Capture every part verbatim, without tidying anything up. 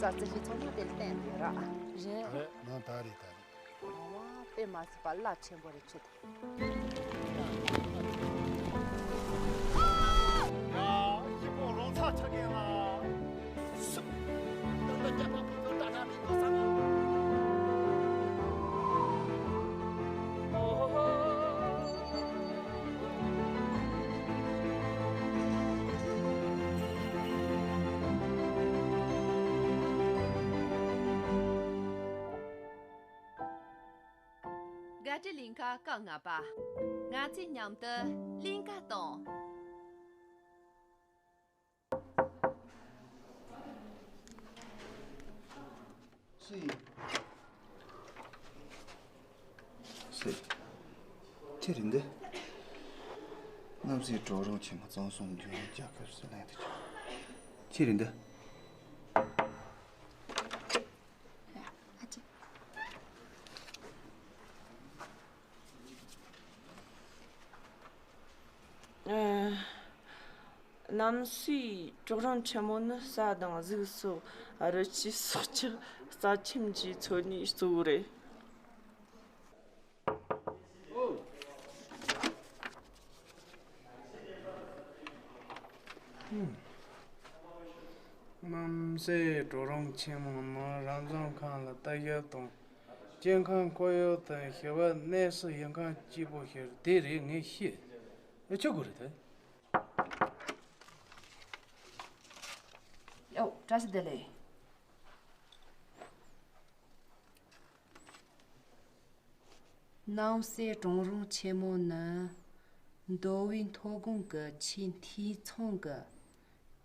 ད་རྩི་ཤིང་ཚང་མ་དེ་བསྟན་དེ་ར། རེད། རེད། ནང་ད་རེད་ད་རེད། ཨོ་དཔེ་མ་སྲིད་པ་རླབས་ཆེན་པོ་རེད་ཁྱོད་དེ། ཡ། ཤི་པོ་རོང་ཚ་ཆ་གེ་ལ། སུ། ད་ལྟ་རྒྱ་པ་ཕུ་ཚོ་ད་ན་མི་གོ་ས་ན། ཨོ་ཧོ་ཧོ། དགའ་སྤྲོའི་གླིང་ག་སྐབས་ལྔ་པ། ང་ཚོས་མཉམ་དུ་གླིང་ག་གཏོང་། སུ་ཡིན། སུ། ཁྱེད་རེད་འདི། གནམ་སའི་གྲོག་རོང་ཆེན་མོ་གཙང་གསུམ་འདུས་ཡོད་རྒྱལ་ཁབ་སུ་ལེན་དུ་ཆུག་ཁྱེད་རེད་འདི། ཨ་ཅེ། གནམ་སའི་གྲོག་རོང་ཆེན་མོ་ནི་ས་དང་གཟིག་སོགས་རི་ཆུ་སྲོག་ཆགས་རྩ་ཁྱིམ་གྱི་འཚོ་གནས་གཙོ་བོ་རེད། གནམ་སའི་གྲོག་རོང་ཆེན་མོ་ནི་རབ་འབྱམས་ཁམས་ལ་ལྟ་ཞིབ་དང་སྐྱེ་ཁམས་ཁོར་ཡུག་དང་ཞི་བའི་གནས་སུ་ཡོད་མཁན་སྐྱིད་པོ་ཞིག་རེད། དེ་རེད། ངས་ཤེས། ཨེ། ཆོག་གི་རེད་དེ། ཡོ། བཀྲ་ཤིས་བདེ་ལེགས། གནམ་སའི་གྲོག་རོང་ཆེན་མོ་ནི་མདོ་དབུས་མཐོ་སྒང་གི་ཆེས་འཐུས་ཚང་གི་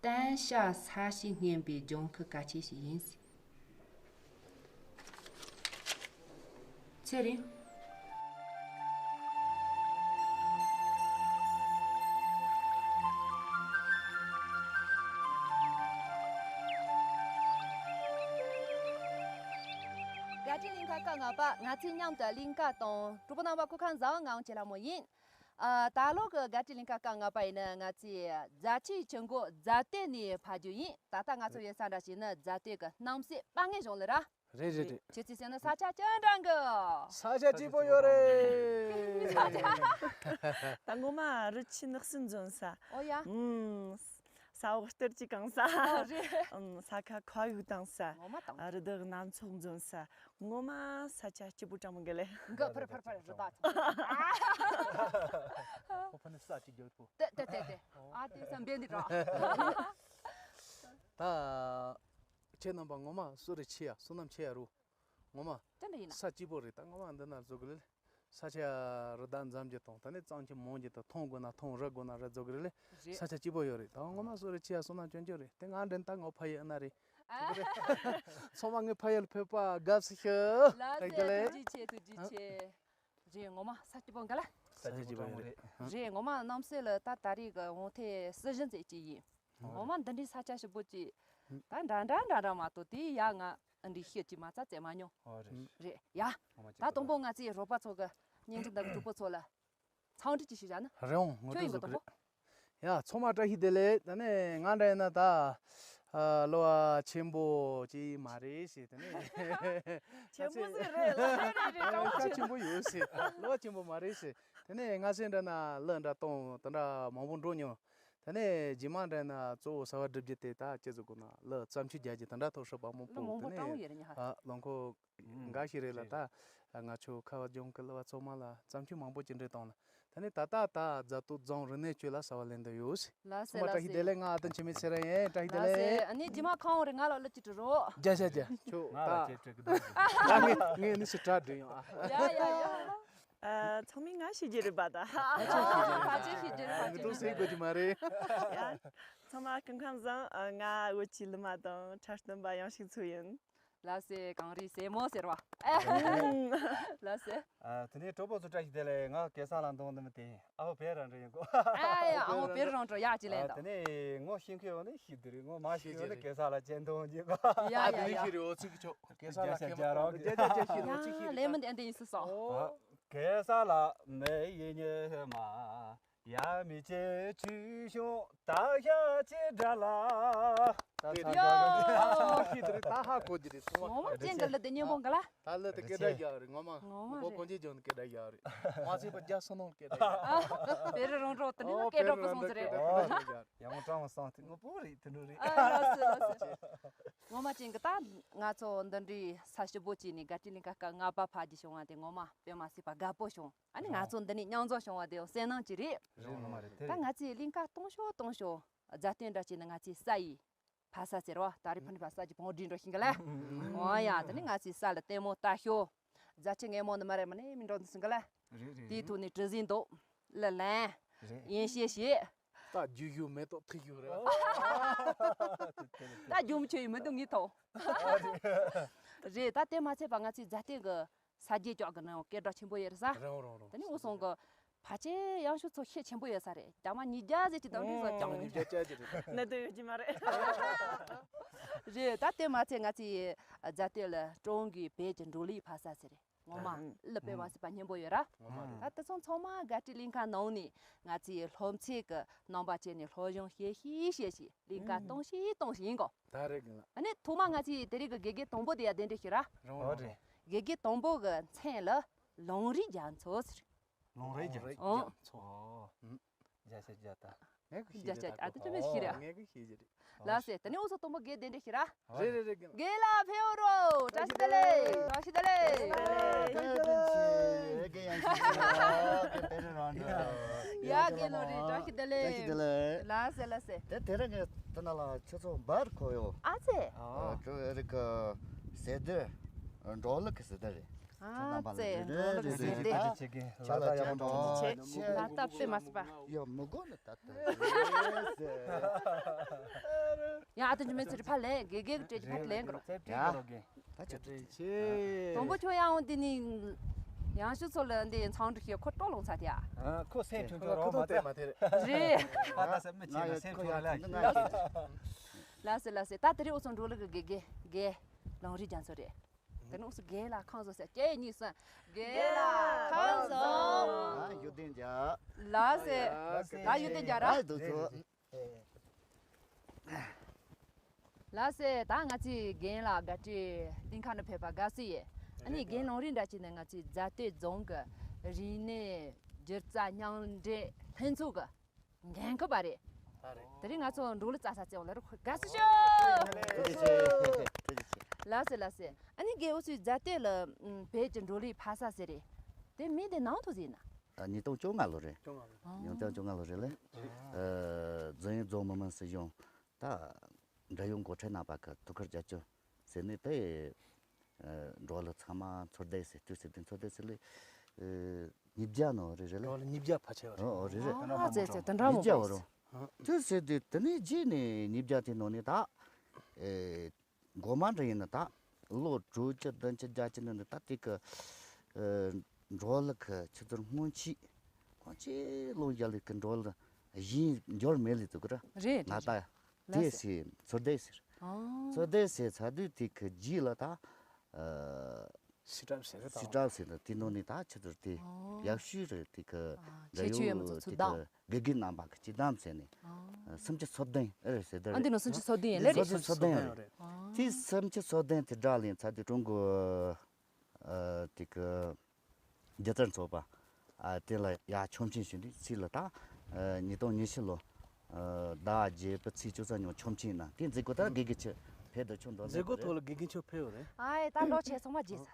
བརྟན་བྱ་ས་གཤིས་སྙན་པའི་ལྗང་ཁུ་གལ་ཆེ་ཞིག་ཡིན། ཚེ་རིང་། དགའ་སྤྲོའི་གླིང་ག་སྐབས་ལྔ་པ། ང་ཚོས་མཉམ་དུ་གླིང་ག་གཏོང་། གྲོགས་པོ་རྣམ་པ་སྐུ་ཁམས་བཟང་། ང་དབང་ཆེ་ལྷ་མོ་ཡིན། ཨ། ད་ལོ་གི་དགའ་སྤྲོའི་གླིང་ག་སྐབས་ལྔ་པ་ཡིན་ན་ང་ཚོས་རྫ་ཆུའི་ཆུ་མགོ་རྫ་སྟོད་ནས་ཕེབས་རྒྱུ་ཡིན། ད་ལྟ་ང་ཚོ་ཡོད་ས་འདྲ་ཞིག་ནི་རྫ་སྟོད་ཀྱི་གནམ་སའི་དཔའ་ངན་གཞུང་ལ་ར། རེད་རེད་རེད། ཁྱེད་ཚོའི་སེམས་ན་ས་ཆ་ཅི་འདྲ་གི། ས་ཆ་སྐྱིད་པོ་ཡོད་རེད། ས་ཆ། ད་ངོ་མ་རི་ཆུ་ནགས་སུ་འཛོམས་ས། ཨོ་ཡ། ཨུམ། ས་འོག་གཏེར་གྱིས་གང་ས། ཨོ་རེད། ཨུམ། ས་ཁ་མཁའ་དབུགས་བཏང་ས། ངོ་མ་དང་། རི་དྭགས་སྣ་ཚོགས་འཛོམས་ས། ངོ་མ་ས་ཆ་སྐྱིད་པོ་ཀྲང་མོ་གི་ལེ། འགའ་ཕར་ཕར་ཕར་རི་དྭགས་ཚོ། ཨ། ཁོ་ཕ་ནི་ས་ཅིག་རྒྱལ་པོ། ཏེ་ཏེ་ཏེ་ཏེ། ཨ་ཏེ་བསམ་པའི་འདི་ར། ད། ཁྱེད་རྣམ་པ་ངོ་མ་བསོད་རེ་ཆེ་ཡ། བསོད་ནམས་ཆེ་ཡ་རུ། ངོ་མ། དེ་འདྲ་ཡིན་ན། ས་སྐྱིད་པོ་རེད། ད་ངོ་མ་འདི་ན་བཟོ་གི་ལེ། ས་ཆ་རི་དྭགས་འཛོམས་རྒྱུ་དང་། ད་ནི་གཙང་ཆུ་མང་རྒྱུ་དང་། འཐུང་དགོས་ན་འཐུང་། རུལ་དགོས་ན་རུལ་བཟོ་གི་རེད་ལེ། རེད། ས་ཆ་སྐྱིད་པོ་ཡོད་རེད། ད་ངོ་མ་བསོད་རེ་ཆེ་ཡ། བསོད་ནམས་ཅུང་ཅུང་རེད། དེ་ང་འདྲེན་ད་ངོ་ཕ་ཡུལ་ཨ་ན་རེད། ཨ། ཚང་མ་ངའི་ཕ་ཡུལ་ཕེབས་པ་དགའ་བསུ་ཞུ། ལགས་སེ། ཐུགས་རྗེ་ཆེ། ཐུགས་རྗེ་ཆེ། རེད། ངོ་མ་ས་སྐྱིད་པོ་འགའ་ལ། ས་ཆ་སྐྱིད་པོ་ཡོད་རེད། རེད། ངོ་མ་གནམ་སའི་ལ་ད་ད་རེས་ཀྱི་འོང་ཐེངས་སྲིད་གཞུང་ཟེར་གྱི་ཡིན། ངོ་མ་འདི་འདྲའི་ས་ཆ་ཞིག་པོ་ཅིག་ད་འདྲ་འདྲ་འདྲ་འདྲ་མ་གཏོགས་དེའི་ཡ་ང་འདི་ཤེས་ཀྱི་མ་རྩ་རྩེ་མ་མྱོང་། ཨོ་རེད། རེད་ཡ། ད་དང་པོ་ང་ཚོའི་རོགས་པ་ཚོ་གི་བརྙན་འཕྲིན་དང་གྲོགས་པོ་ཚོ་ལ་འཚམས་འདྲི་ཅིག་ཞུ་བྱ་ན། རེད་འོང་། ངོ་ཁྱོད་ཡིན་གི་སྤྲོད་དང་པོ། ཡ། ཚང་མ་བཀྲ་ཤིས་བདེ་ལེགས། ད་ནི་ང་འདྲ་ཡིན་ན་ད། ཨ། གླུ་བ་ཆེན་པོ་ཅིག་མ་རེད་ཟེར། ད་ནི། ཆེན་པོ་ཟིག་རེད་ལ། རེད་རེད། གྲོགས་པོ་ཆེན་པོ་ཡོད་ཟེར། གླུ་བ་ཆེན་པོ་མ་རེད་ཟེར། ད་ནི་ང་སེམས་འདྲ་ན་གླུ་འདྲ་གཏོང་། ད་འདྲ་མང་པོ་འགྲོ་མྱོང་། ད་ནི་རྗེས་མ་འདྲ་ན་གཙོ་བོ་གསར་བ་སྒྲུབ་རྒྱུ་དེ་ད་ཅི་ཟེར་དགོས་ན། གླུ་བརྩམས་ཆོས་རྒྱག་རྒྱུ་དེ་འདྲ་ཐོག་ཧྲིལ་པོ་མང་པོ། ད་ནི་ཨ་ལོ་འཁོར་འགའ་ཞིག་རེད་ལ། ད་ང་ཆོ་ཁ་བ་ལྗོངས་ཀྱི་གླུ་བ་ཚང་མ་ལ་བརྩམས་ཆོས་མང་པོ་ཅིག་འབྲི་བཏང་ལ། ད་ནི་ད་ལྟ་ད་རྫ་སྟོད་རྫོང་རིག་གནས་ཅུས་ལ་གསར་བ་ལེན་འདོད་ཡོད། ལགས་སེ། ཚང་མ་བཀྲ་ཤིས་བདེ་ལེགས། ལགས་སེ། ང་ཨ་ཏན་འཆི་མེད་ཚེ་རིང་ཡིན། བཀྲ་ཤིས་བདེ་ལེགས། ལགས་སེ། ཨ་ནི་རྗེས་མ་ཁ་འོང་རེ་ང་ལ་གླུ་ཅིག་འབྲི་རོགས། རྒྱ་རྒྱ་རྒྱ། ཁྱོད་ང་ལ་ད་ཅིག་འབྲི་གི་འདུག་ཨ། ངས་ངས་ནི་ཞིག་གྲ་འབྲི་ཡོང་ཨ། ཡ་ཡ་ཡ། ཨ། ཚང་མས་ང་ཤེས་ཀྱི་རེད་པ་ད། ཕལ་ཆེར་ཤེས་ཀྱི་རེད། ཕལ་ཆེར་ཤེས་ཀྱི་རེད། ཕལ་ཆེར་ཤེས་ཀྱི་རེད། ང་ཚང་མ་སྐུ་ཁམས་བཟང་། ཨ། ང་བོད་ཀྱི་གླུ་མ་དང་འཁྲབ་སྟོན་པ་ཡང་ཤིག་མཚོ་ཡིན། ལགས་སེ། གངས་རིའི་སྲས་མོ་ཟེར་བ། ལགས་སེ། ཨ། དེ་ནས་གྲོགས་པོ་ཚོ་བཀྲ་ཤིས་བདེ་ལེགས། ང་གེ་སར་ལ་འདོང་འདི་མི་དེ་ཨ་བོ་བེ་རང་འདྲ་ཡིན་གོ། ཨ་ཡ། ཨ་བོ་བེ་རང་འགྲོ་ཡག་ཅི་ལེན་དང་། དེ་ནས་ངོ་ཤེས་མཁན་ཡོད་ནི་ཤེས་དེ་རེད། ངོ་མ་ཤེས་མཁན་ཡོད་ནི་གེ་སར་ལ་ཅན་འདོང་གྱི་གོ། ཡ་ཡ་ཡ། ཤེས་རེད། འོ་ཚིག་ཆོག་གེ་སར་ལ་ཁེ་མ་གཏོང་། རྒྱ་རྒྱ་རྒྱ་ཤེས་རེད། འོ་ཚིག་ཤེས། ལེ་མི་འདི་འདི་ཡིན་སུ་སོང་། ཨ། གེ་སར་ལ་མེ་ཡི་ཉི་མ། ཡ་མི་ཅེ་ཆུ་ཤོང་ད་ཤ་ཅེ་དྲ་ལ། ད་ཡ། ད་ཧ་གོ་རྒྱུ་རེད་ཚང་མ། ངོ་མ་ཅན་གྱི་ལི་དེ་སྙན་པོ་འགི་ལ། ད་ལི་དེ་སྐད་སྒྲ་རྒྱག་རེད་ངོ་མ། ངོ་མ་ངོ་རེད། གོང་ཆེན་ལྗོངས་ནས་སྐད་སྒྲ་རྒྱག་རེད། མ་ཚད་པ་རྒྱ་སོ་ནང་སྐད་སྒྲ་རྒྱག་རེད། བེ་རི་རོང་འབྲོག་དེ་ནས་ཨོ་སྐད་སྒྲ་བེ་རི་པོ་སོང་ཟེར་རེད། རོང་འབྲོག་སྐད་སྒྲ་རྒྱག་རེད། ཡང་ཀྲང་སང་ཐིག་ངོ་པོ་རེད་དེ་འདྲ་རེད། ཨ་ལགས་སོ་ལགས་སོ། ངོ་མ་ཅན་གྱི་ད་ང་ཚོ་འདི་འདྲའི་ས་ཞིབ་པོ་བྱས་ནས་དགའ་སྤྲོའི་གླིང་ག་སྐབས་ལྔ་པ་ཕབ་རྒྱུ་བྱུང་བ་དེ་ངོ་མ་དཔེ་མ་སྲིད་པ་དགའ་པོ་བྱུང་། ཨ་ནི་ང་ཚོ་འདི་ནས་མཉམ་འཛོམས་བྱུང་བ་དེ་ཡང་སེམས་ནང་གི་རེད། རེད་ངོ་མ་རེད་དེ་ད་རེད། ང་ཚོས་གླིང་ག་གཏོང་ཤོག་གཏོང་ཤོག་མཛའ་མཐུན་འདྲ་བྱས་ནས་ང་ཚོའི་ས་ཡི་ཕ་ས་ཟེར་བ་ད་རེས་ཕ་ནི་ཕ་ས་ཀྱི་བོང་སྒྲིག་འགྲོ་ཤིང་གི་ལ། འོ་ཡ་དེ་ནི་ང་ཚོའི་ས་ལ་ལྟད་མོ་ལྟ་ཤོག་མཛའ་ཆེ་ངན་མོ་ནི་མ་རེད་མ་ནི་མི་འགྲོ་འདི་སུན་གི་ལ། རེད་རེད་དེའི་ཐོག་ནས་གྲུ་གཟིངས་འདུག་ལ་ལན། རེད། ཡན་ཤེས་ཤེས། ད་རྒྱུ་ཞུ་མེ་ཏོག་ཐིག་ཞུ་རེད། ད་རྒྱུ་མི་ཆོས་ཡི་མི་འདུག་ངའི་ཐོག་རེད་ད་དེ་མ་ཚད་པ་ང་ཚོའི་མཛའ་མཐུན་གི་ས་རྒྱས་ཀྱོག་གི་ནང་སྐད་གྲགས་ཆེན་པོ་ཡོད་རེད་ས། རང་རང་རང་། དེ་ནི་འུ་སོང་གི་ཕལ་ཆེར་ཡང་ཤུ་ཚོ་ཤེད་ཆེན་པོ་ཡོད་ས་རེད། རྒྱ་མ་ཉིས་བརྒྱ་ཟེར་གྱི་དང་ནི་ས་ཀྱང་ཉིས་བརྒྱ་ཅག་གི་རེད། ནད་དུ་ཡོད་ཀྱི་མ་རེད། རེད་ད་དེ་མ་ཚད་ང་ཚོའི་མཛའ་མཐུན་ལ་ཀྲོང་གི་བོད་ཀྱི་འབྲོག་གླུའི་ཕ་ས་ཟེར་རེད། ངོ་མ་ཨ་ལ་དཔེ་མ་སྲིད་པ་སྙན་པོ་ཡོད་ར། ངོ་མ་རེད། ད་དེ་ཚོ་ཚང་མ་དགའ་སྤྲོའི་གླིང་ག་ནང་ནས་ང་ཚོའི་སློབ་ཚན་གི་རྣམ་པ་བྱས་ནས་སློབ་སྦྱོང་བྱེད་ཤེས་བྱེད་ཤེས་གླིང་ག་གཏོང་ཤེས་གཏོང་ཤེས་ཡིན་གོ། ད་རེད་གི་ལ། ཨ་ནི་ཐོག་མ་ང་ཚོའི་དེ་རིང་གི་དགེ་རྒན་དང་པོ་དེ་ཡ་གདན་འདྲེན་ཞུ་ར། རང་ཨོ་རང་རེད། དགེ་རྒན་དང་པོ་གི་མཚན་ལ་ལུང་རིགས་རྒྱ་མཚོ་ཟེར། ལུང་རིགས་རྒྱ་ལུང་རིགས་མཚོ། རྒྱ་མཚོ། ཨོ། ཨུ། རྒྱ་ཆེ་རྒྱ་ད། ངས་གི་ཤེས་རྒྱ་ཆེ་ཨ་ཏི་ཅི་མེད་ཤེས་རེད། ངས་གི་ཤེས་རྒྱ་རེད། ལགས་སེ་དེ་ནས་འུ་ཚོ་དང་པོ་དགེ་གདན་འདྲེན་ཞུ་ར། རེད་རེད་རེད་གི། དགེ་ལགས་ཕེབས་རོགས། བཀྲ་ཤིས་བདེ་ལེགས། བཀྲ་ཤིས་བདེ་ལེགས། བཀྲ་ཤིས་བདེ་ལེགས། དགེ་ཡང་ཤིས་རེད་དེ་རང་འདྲ། ཡ་དགེ་ལོ་རེད། བཀྲ་ཤིས་བདེ་ལེགས། བཀྲ་ཤིས་བདེ་ལེགས། ལགས་སེ་ལགས་སེ། དེ་དེ་རིང་གི་དེ་ན་ལ་ཁྱོད་ཚོ་འབར་ཁོ་ཡོ། ཨ་ཙེ། ཨ་ཀྲུ་རིག་གི་ཟེར་དེ་འབྲོག་ལུག་གི་ཟེར་དེ་རེད། ཨ་ཙེ། འབྲོག་ལུག་གི་ཟེར་དེ། ཆ་ལ་ཡག་པོ་འདུག་ཆེ། ལ་ལྟ་དཔེ་མ་སྲིད་པ། ཡ་མི་དགོས་ནི་ད་ལྟ། ཡ་ཨ་ཏི་ཅི་མེད་ཚུལ་ཕ་ལེན་དགེ་དགེ་གི་སྤྲད་ཀྱི་ཕ་ལེན་གི་རོ། ཡ། ད་ཆ་ཏི་ཆེ། དང་པོ་ཁྱོད་ཡང་འོང་དེ་ནི་ཡང་ཞུ་ཚོ་ལ་འདི་ཚང་འགྲིག་ཤེས་ཁོ་སྤྲོ་ལོང་ཚ་དེ་ཡ། ཁོ་སེམས་ཆུང་ཆུང་རོགས་མ་ཚ། རེད། ཨ་ད་སེམས་མི་ཆེ་ན་སེམས་ཆུང་ལ་ཡ། ལ་སེ་ལ་སེ་ད་དེ་རིང་འུ་ཚོ་འགྲོ་ལུགས་གི་དགེ་དགེ་ལུང་རིགས་རྒྱ་མཚོ་རེད། དེ་ནི་འུ་ཚོ་རྒན་ལགས་ཁང་བཟང་ཟེར་སྐད་གཉིས་སམ། རྒན་ལགས་ཁང་བཟང་། ཨ་ཡུ་ཏན་ཇ། ལགས་སེ། ད་ཡུ་ཏན་ཇ་ར། ཨ་དུ་ཚོ། ལགས་སེ་ད་ང་ཚོའི་རྒན་ལགས་དགའ་སྤྲོའི་གླིང་ཁ་ནས་ཕེབས་པ་དགའ་བསུ་ཡོད། ཨ་ནི་རྒན་ལུང་རིགས་འདྲ་བྱས་ནས་ང་ཚོའི་རྫ་སྟོད་རྫོང་གི་རིག་གནས་སྒྱུ་རྩལ་མཉམ་འབྲེལ་ལྷན་ཚོགས་ཀྱི་འགན་འཁུར་བ་རེད། ད་རེད། དེ་རིང་ང་ཚོ་འབྲོག་གླུ་རྩ་ས་བཙལ་བ་ལ་རུ་དགའ་བསུ་ཞུ། ཐུགས་རྗེ་ཆེ། ཐུགས་རྗེ་ཆེ། ལགས་སེ་ལགས་སེ། ཨ་ནི་རྒན་འུ་ཚོའི་རྫ་སྟོད་ལ་ཨུམ་བོད་ཀྱི་འབྲོག་གླུའི་ཕ་ས་ཟེར་རེད། དེ་མིང་དེ་ནང་དུ་ཟིན་ན། ཉིས་སྟོང་བཅོ་ལྔ་ལོ་རེད། བཅོ་ལྔ་ལོ། ཉིས་སྟོང་བཅོ་ལྔ་ལོ་རེད་ལེ། ཨ། རྫོང་ཡོངས་རྫོང་མི་དམངས་སྲིད་གཞུང་ད་འབྲེལ་ཡོད་འགོ་ཁྲིད་རྣམ་པ་གི་ཐུགས་ཁུར་རྒྱབ་སྐྱོར་ཟེར་ནས་དེ། ཨ། འབྲོག་གླུ་ཚང་མ་ཚོར་སྡེ་ཟེར་དུས་ཟེར་དུས་ཚོར་སྡེ་ཟེར་ལེ། ཨ། ཉིས་བརྒྱ་ནང་རེད་རེད་ལེ། འབྲོག་གླུ་ཉིས་བརྒྱ་ཕལ་ཆེ་བ་རེད། ཨོ་ཨོ་རེད་རེད། ཨ་ཙེ་ཙེ་དེ་འདྲ་མོ་ཉིས་བརྒྱ་བ་རེད། དུས་ཟེར་དུས་དེ་ནས་རྗེས་ནས་ཉིས་བརྒྱ་དེ་ནང་ནས་ད། ཨེ། མགོ་མ་འདྲ་ཡིན་ན་ད་ལོ་དྲུག་ཅུ་བདུན་ཅུ་བརྒྱད་ཅུ་ནང་ནས་ད་དེ་གི། ཨེ། འབྲོག་གླུ་གི་ཆུ་ཚོད་སྔོན་ཆད་སྔོན་ཆད་ལོ་ཡ་ལི་གི་འབྲོག་གླུ་གཞན་འབྱོར་མེད་ལི་ཚུགས་ར། རེད་ང་རེད་ད་རེད། དེ་ལགས་སེ། ཟེར་ཚོར་སྡེ་ཟེར། ཨོ། ཚོར་སྡེ་ཟེར་ཚར་དུས་དེ་གི་རྗེས་ལ་ད། ཨེ། སི་ཊབ་ཟེར་རེད་ད། སི་ཊབ་ཟེར་ད་དེ་ནང་ནས་ད་ཆུ་ཚོད་དེ་ཨོ། ཡག་ཤོས་རེད་དེ་གི། ཨ། འབྲེལ་ཁྱད་ཆོས་ཡོད་མི་ཚོ་ཡོད་ཚུལ་དེ་གི་དགེ་རྒན་རྣམ་པ་གི་སྤྱི་བསྡོམས་ཟེར་ནས། ཨ། སུམ་ཅུ་སོ་བདུན་ཨེ་རེད་ཟེར་ད་ཨ་འདི་ནང་སུམ་ཅུ་སོ་བདུན་ཡིན་ལེ་རེད། སུམ་ཅུ་སོ་བདུན་རེད། ཨ། དེ་སུམ་ཅུ་སོ་བདུན་དེ་འདྲ་ལེན་ཚར་དུས་ཀྲུང་གོ། ཨ། དེ་གི་སྒྱུ་རྩལ་ཚོགས་པ། ཨ། དེ་ལ་ཡར་ཆོག་མཆན་ཞུ་དུས་ཚིག་ལ་ད། ཨ། ཉིས་སྟོང་ཉི་ཤུ་ལོ། ཨ། ཟླ་བརྒྱད་པའི་ཚེས་བཅུ་རྩ་གཉིས་ཆོག་མཆན་གནང་། དེ་མཛད་སྒོ་ད་དགེ་རྒན་ཆོས་ཕེབས་དུ་ཆོག་འདོན་མཛད་སྒོ་ཐོག་ལ་དགེ་རྒན་ཆོས་ཕེབས་ཡོད་རེད། ཨ་ཡེ་ད་ལོ་ཆེ་སོང་མ་བརྗེད་ས།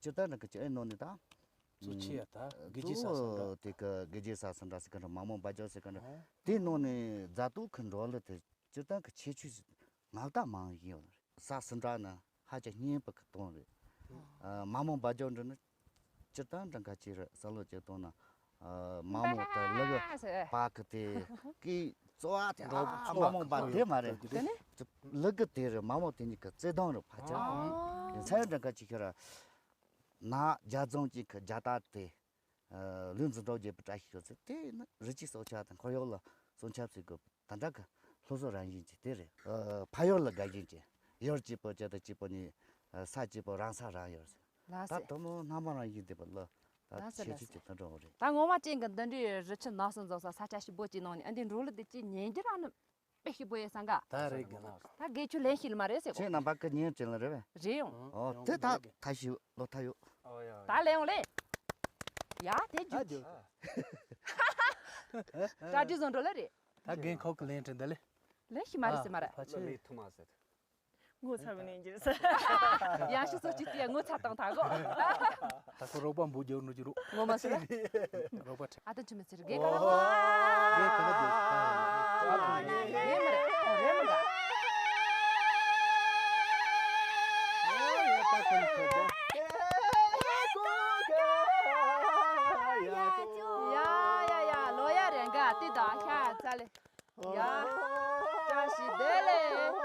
སྤྱིར་བཏང་རང་གི་ཅི་ཨེ་ནོ་ནི་ད། གཙོ་ཆེ་ཡ་ད་དགེ་རྒན་ས་སུ་འདྲ། དེ་གི་དགེ་རྒན་ས་སུ་འདྲ་ཟེར་གི་འདྲ་མ་མོ་འབའ་ཇོ་ཟེར་གི་འདྲ། ཨོ། དེ་ནང་ནས་རྫ་སྟོད་ཁུལ་འགྲོ་ལི་དེ་སྤྱིར་བཏང་གི་ཁྱད་ཆོས་ངག་རྟགས་མང་ཡིན་ཡོད་རེད། ས་སུ་འདྲ་ནི་ཧ་ཅང་སྙན་པ་གི་གཏོང་རེད། ཨ། མ་མོ་འབའ་ཇོ་འདྲ་ནི་སྤྱིར་བཏང་འདྲ་འགའ་ཅིག་རེད། ས་ལོ་ཅིག་གཏོང་ན། ཨ། མ་མོ་དེ་ལི་གི་པ་གི་དེ་གི་ཙོ་བ་དེ་ཨ་མ་མོ་འབའ་དེ་མ་རེད། དེ་ནི་ལི་གི་དེ་རེད། མ་མོ་དེ་གཉིས་ཀྱི་བརྩེ་དུང་རེད་ཕལ་ཆེར། ཨ། ཡིན་ཚད་འདྲ་འགའ་ཅིག་ཁྱོད་ར། ན་རྒྱ་རྫོང་གཅིག་གི་རྒྱ་སྟག་དེ། ཨ། ལུས་འཛིན་གྲོགས་བརྒྱད་པའི་བཀྲ་ཤིས་ཤོག་ཚེ་དེ་ནི་རི་སྐྱེས་སྲོག་ཆགས་དང་འཁོར་གཡོག་ལ་སྲུང་སྐྱོབ་བྱེད་དགོས་ད་འདྲ་གི་སློབ་གསོ་རང་བཞིན་གྱི་དེ་རེད། ཨ། ཕ་ཡུལ་ལ་དགའ་བཞིན་གྱི་ཡུལ་གཅིག་པོ་སྤྱི་ཚོགས་གཅིག་པོ་ནི། ཨ། ས་གཅིག་པོ་རང་ས་རང་ཡུལ་ཟེར། ལགས་སེ། ད་དུ་མོ་སྣ་མང་རང་བཞིན་དེ་པ་ལ་ད་ལགས་སེ་ཁྱད་ལགས་ཆོས་སེ། ཀྱི་མཐའ་འགྲོ་བ་རེད། ད་ངོ་མ་ཅན་གྱི་འདི་འདྲའི་རི་ཆུ་ནགས་གསུམ་འཛོམས་ས་ས་ཆ་ཞིབ་པོ་ཅིག་ནང་ནས་ཨ་འདི་འགྲོ་ལུགས་དེ་ཅི་ཉན་རྒྱུ་རང་ནི། དཔེ་ཞིག་པོ་ཡོད་སང་ག་ད་རེད་གི་ན། ད་དགེ་ཆུ་ལེན་ཤིག་ལ་མ་རེད་ཟེར་གོ། ཁྱེད་རྣམ་པ་ཀི་ཉིན་དྲན་ལ་རེད་བས། རེད་ཡོང་། ཨོ་དེ་ད་ད་ཞིག་ལོ་ད་ཡོད། ད་ལེན་ཡོང་ལེ། ཡ་དེ་རྒྱུ་རྒྱུ། གྲ་སྒྲིག་བཟོ་འགྲོ་ལེ་རེད། ད་རྒན་ཁོག་གི་ལེན་དྲན་ད་ལེ། ལེན་ཤིག་མ་རེད་ཟེར་མ་རེད། ཕ་ཆེ། ལེན་ཐུབ་མ་ཟེར། ངོ་ཚ་བའི་ནས་འགྱུར་ས། ཡང་ཞིག་སོ་ཅི་དེ་ངོ་ཚ་བཏང་ཐག་གོ། ད་ཁོ་རོགས་པ་འབུ་རྒྱབ་ནོ་ཅི་རུ། ངོ་མ་ཟེར། རོགས་པ་ཁྲིད། ཨ་ད་ཅི་མི་ཟེར་གེ་ག་ལ་གོ། གེ་ག་ལ་གོ། རེད་མ་རེད། རེད་མ་རེད། ཡ་ཡ་ཡ་ལོ་ཡ་རེད་འགའ་དེ་ད་ཤ་ཚ་ལེ། ཡ། བཀྲ་ཤིས་བདེ་ལེགས།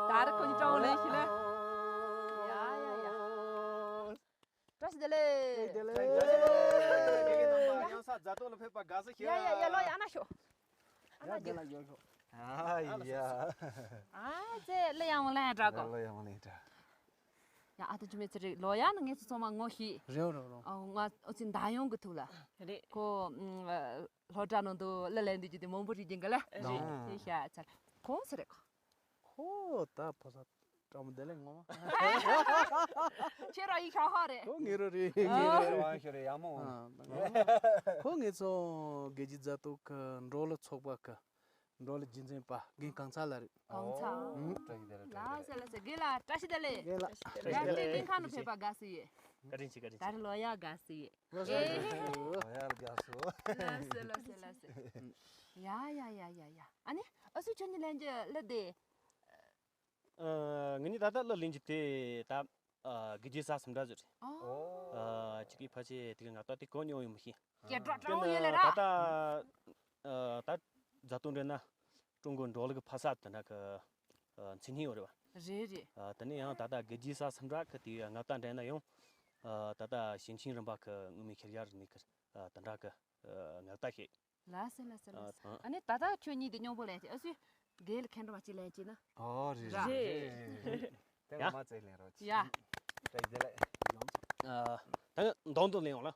ད་རེས་ཁོ་གཉིས་སྤྲང་བོ་ལེན་ཤིག་ལེ། ཡ་ཡ་ཡ། བཀྲ་ཤིས་བདེ་ལེགས། བདེ་ལེགས། ཡང་ས་མཛའ་དོན་ལ་ཕེབས་པ་དགའ་བསུ་ཞུ། ཡ་ཡ་ཡ་ལོ་ཡ་ཨ་ན་ཤོག་ཨ་ན་རྒྱུ། ཨ་ཡ། ཨ་ཙེ་ལེ་ཡང་མོ་ལེན་དྲ་གོ། ལེ་ཡང་མོ་ལེན་དྲ། ཡ་ཨ་ཏི་ཆུ་མེ་ཚེ་རིག་ལོ་ཡ་ནི་ངེད་ཚོ་ཚང་མ་ངོ་ཤེས། རེད་རེད་རེད། ཨ་ང་ཨོ་ཙི་མདའ་ཡོང་གི་ཐུག་ལ། རེད། ཁོ་ཨ་སློབ་གྲྭ་ནང་དུ་གླུ་ལེན་དུས་ཀྱི་དེ་མང་པོ་རིག་གིན་གི་ལ། རེད། དེ་ཤ་ཚ་ཁོང་ཚེ་རེད་ཁོ། ཁོ་ད་ཕོ་ས་སྤྲང་མོ་བདེ་ལེགས་ངོ་མ། ཁྱེད་རང་ཡི་ཤ་ཧ་རེད། ཁོ་ངེད་རོ་རེད། ཨ། ངེད་རོ་རེད། ཁྱེད་རང་ཤ་རེད་ཡ་མོ། ཨ་ཁོ་ངེད་ཚོ་དགེ་རྒྱས་མཛའ་གཏུག་གི་འབྲོག་གླུ་ཚོགས་པ་གི་འབྲོག་གླུ་རྒྱུན་འཛིན་པ་རྒན་གང་ཚ་ལ་རེད། གང་ཚ། ཨོ། བཀྲ་ཤིས་བདེ་ལེགས། ལགས་སོ་ལགས་སོ། རྒན་ལགས་བཀྲ་ཤིས་བདེ་ལེགས། རྒན་ལགས། ཡར་ལྟའི་གླིང་ཁ་ནས་ཕེབས་པ་དགའ་བསུ་ཡོད། བཀའ་དྲིན་ཆེ། བཀའ་དྲིན་ཆེ། ད་རེས་ལོ་ཡ་དགའ་བསུ་ཡོད། ལགས་སོ། ཨེ། ལོ་ཡ་དགའ་བསུ། ལགས་སོ་ལགས་སོ་ལགས་སོ། ཡ་ཡ་ཡ་ཡ་ཡ། ཨ་ནི་ཨ་སུ་ཁྱོད་གཉིས་ལེན་རྒྱུ་གླུ་དེ། ཨ། ང་གཉིས་ད་ལྟ་གླུ་ལེན་རྒྱུ་དེ་ད། ཨ། དགེ་རྒྱས་ས་སུམ་འདྲ་ཟེར། ཨོ། ཨ། ཅིག་གི་ཕལ་ཆེར་དེ་ག་ང་ད་དེ་གོ་མྱོང་ཡོད་མི་ཤེས། སྐད་གྲགས་དྲང་ཡོད་ལེ་ར། ད་ལྟ་ཨ་ད་མཛའ་གཏུག་འདྲ་ན་ཀྲུང་གོའི་འབྲོག་གླུ་གི་ཕ་ས་དེ་འདྲ་གི་ཨ་མཚན་སྙན་ཡོད་རེད་པ། རེད་རེད། ཨ་དེ་ནས་ཡང་ད་ལྟ་དགེ་རྒྱས་ས་སུམ་འདྲ་གི་དེ་ང་ད་འདྲ་ན་ཡང་ཨ་ད་ལྟ་ཞིང་ཆེན་རིམ་པ་གི་མངོན་མིན་ཤེས་ཡ་རིག་གནས་གི་ཨ་དེ་འདྲ་གི་ཨ་ང་ད་ཤེས། ལགས་སེ་ལགས་སེ་ལགས་སེ། ཨ་ནི་ད་ལྟ་ཁྱོད་གཉིས་དེ་སྙོམས་པོ་ལེན་ཅིག་ཨ་སུའི་རྒན་ལ་ཁེངས་དྲེགས་པ་ཅིག་ལེན་ཅིག་ན། ཨོ་རེད་ར། རེད། དེ་ཡ། ང་མ་ཚད་ལེན་རོགས་ཅིག་ཡ། བཀྲ་ཤིས་བདེ་ལེགས། ཨ་ད་མདང་དུ་ལེན་ཡོང་ལ། ཡ།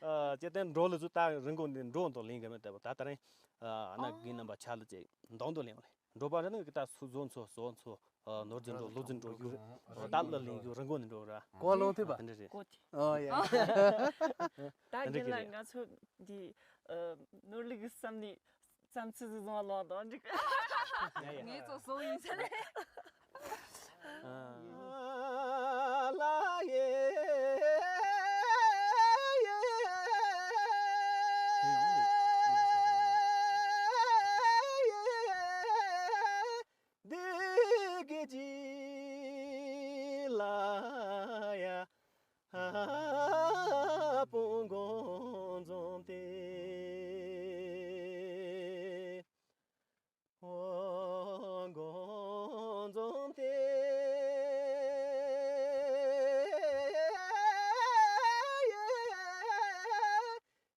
ཨ་ཅེ་དེ་འབྲོག་གླུ་ཚོ་ད་རི་མགོ་ནས་འབྲོག་དུ་ལེན་གི་མེད་དེ་ད་ད་རིང་ཨ་ན་རྒན་རྣམ་པ་ཆ་ལ་ཅེ་མདང་དུ་ལེན་ཡོང་ལེ། འབྲོག་པ་རེད་ན་གི་ད་སུ་བཟོ་ཚོ་བཟོ་ཚོ་ནོར་རྫི་འགྲོ་ལོ་རྫི་འགྲོ་རྒྱུ་རེད། ད་གླུ་ལེན་རྒྱུ་རི་མགོ་ནས་འགྲོ་ར། གོ་ལོང་ཐུབ་པ། དེ་འདྲ་རེད། གོ་ཐི། ཨོ་ཡ། ད་དེ་འདྲ་གི་རྒན་ལགས་རེད། ང་ཚོ་འདི་ཨ་ནོར་ལུག་གི་བསམ་ནི་བསམ་ཚུལ་ཟིག་བཟུང་བ་ལོང་དང་འགྲིག་ཡ་ཡ། ངས་ཚོ་བཟོ་ཡིན་ཟེར་ལེ། ཨ། ལ་ཡེ། འདི་གི་ཅི་ལ་ཡ། ཨ་པོ་མགོ་འཛོམས་ཏེ། ཨོ་མགོ་འཛོམས་ཏེ།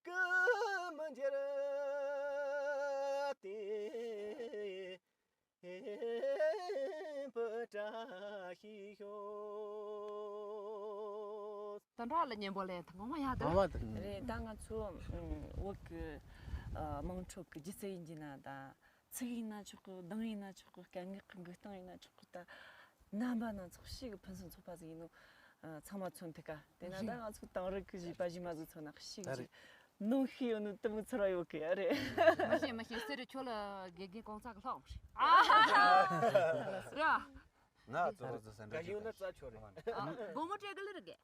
སྐུ་མི་འགྱུར་ཏེ། བཀྲ་ཤིས་ཤོག་ད་འདྲ་ལ་སྙན་པོ་ལེན་ཐུབ་ངོ་མ་ཡག་འདུག་ངོ་མ་དང་། རེད། ད་ང་ཚོ་ཨ་བོད་ཀྱི་ཨ་དམངས་ཁྲོད་ཀྱི་སྒྱུ་རྩལ་ཡིན་གྱི་ན་ད་ཚིག་ཡིན་ན་ཆོག་གི། གདངས་ཡིན་ན་ཆོག་གི། སྐད་ངག་གི་འགུལ་སྟངས་ཡིན་ན་ཆོག་གི། ད་རྣམ་པ་སྣ་ཚོགས་ཤིག་གི་ཕུན་སུམ་ཚོགས་པ་ཟིག་ཡིན་ནོ། ཨ་ཚང་མ་མཚོན་ཐུབ་ཀ། དེ་ན་ད་ང་ཚོ་དེང་རབས་ཀྱི་གཞས་པ་གཞས་མ་ཟིག་མཚོན་ན་ཤིག་ད་རེད། ཟིག་ནོ་ཤི་ཡོད་ནོ་དེ་མོ་ཚོར་བ་ཡོད་གི་ཡ་རེད། མ་ཤེས་མ་ཤེས། ཟེར་རེ་ཁྱོད་ལ་དགེ་རྒན་གོང་ཚ་གི་ལྷག་རེད། ཨ་ར། ང་གཙོ་བོ་ཚོ་སེམས་ཁྲལ་ག་ཡོང་ན་རྩ་ཆོད་རེད། ཨ་སྒོར་མོ་སྤྲད་གི་ལེ་རེད་གི།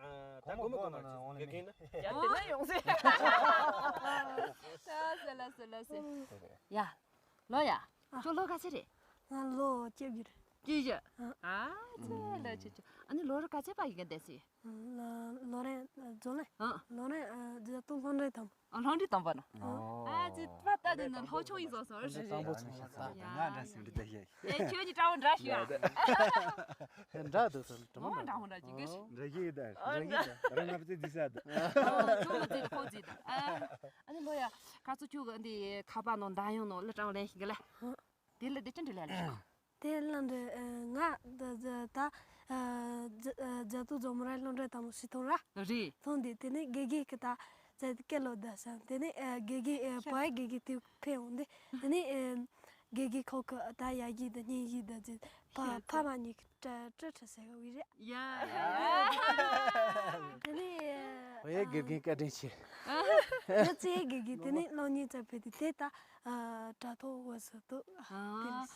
ཨ་ད་སྒོར་མོ་སྒོར་མོ་ནང་ནས་དགེ་རྒན་ན། ཡ་དེ་ན་ཡོང་ཟེར། ལགས་སེ་ལགས་སེ་ལགས་སེ། ཡ། ལོ་ཡ། ཨ། ཁྱོད་ལོ་ག་ཚོད་རེད། ང་ལོ་བཅུ་བཞི་རེད། བཅུ་བཞི། ཨ། ཨ་ཙི་ལོ་ཆུང་ཆུང་། ཨ་ནི་ལོ་རེ་ག་ཚོད་པ་ཡིན་ག་འདས་སི། ལོ་རེ་རྫོང་ལེ། ཨ། ལོ་རེ་རྫོང་ལྷོ་འབྲིང་དང་པོ། ཨ་ལྷོ་འབྲིང་དང་པོ་ན། ཨ་ཙི་པ་ད་དེ་ནི་ལྷོ་ཆུང་ཡིན་སོང་སོང་རེད། དང་པོ་ཚོང་ལ་ད། ང་འདྲ་སེམས་འདྲི་ད་ཤེས། ཨེ་ཁྱོད་ཀྱི་འདྲ་བོ་འདྲ་ཞིག་ཨ། འདྲ་འདུག་ད་འདྲ་མོ་འདྲ་མོ་འདྲ་ཅིག་གི། འདྲ་ཤེས་ད་འདྲ་ཤེས་ད་རང་ང་བཙས་འདི་ས་ད། ཨ་ཁྱོད་ལ་བཙས་ད་ཁོ་བཙས་ད། ཨ་ནི་ལོ་ཡ་ཁ་ཚོ་ཁྱོད་ཀྱི་འདི་ཁ་པར་ནང་འདྲ་ཡོང་ནོ་ལ་གྲངས་ལེན་ཤིག་གི་ལ། དེ་ལ་དེ་ཅི་འདྲི་ལ་ལ། དེ་ལ་འདི་ང་ད་ད་ད་རྒྱ་ཏུ་རྫོང་མི་ར་སློབ་གྲྭ་དང་པོ་ཞིག་ཐོན་ར། རེད། ཐོན་དེ་དེ་ནས་དགེ་རྒན་གི་ད་ ཙེ་སྐད་ལོ་ད་སང་དེ་ནས་ཨ་དགེ་རྒན་ཨ་བོད་དགེ་རྒན་དེ་ཕེབས་འོང་དེ་དེ་ནས་ཨ་དགེ་རྒན་ཁོ་གི་ད་ཡ་གི་ད་སྙིང་གི་ད་ཅི་ཕ་ཕ་མ་གཉིས་ཀྱི་ཀྲ་ཀྲ་ཁྲ་ཟེར་བ་བི་རེད། ཡ་ཡ། དེ་ནས་ཨ་ཨོ་ཡ་དགེ་རྒན་བཀའ་དྲིན་ཆེ། ང་ཚོའི་དགེ་རྒན་དེ་ནས་སློབ་གཉེར་ཙམ་ཕེབས་དེ་དེ་ད་ཨ་དྲ་ཐོག་འོད་ཟེར་དུ་ཨ་དེ་རེད།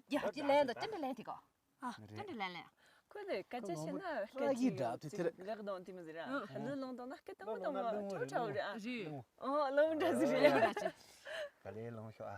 ཡ་ཅི་ལན་ད་ཅི་འདྲ་ལན་དེ་གོ་ཨ། ཅི་འདྲ་ལན་ལན། ཁོས་ནི་སྐད་ཆ་བཤད་ན་སྐད་ཆ་ཡིག་འདྲ་དེ་དེར་ལེགས་གདོང་དེ་མི་ཟེར་ཨ། ལུས་ལོང་དང་ན་སྐད་དང་མི་དང་མ་ཁྲོ་ཁྲོ་རེད་ཨ། རེད། ཨོ་ལོང་འདྲ་ཟིག་རེད། ག་ལེ་ལོང་ཤོག་ཨ།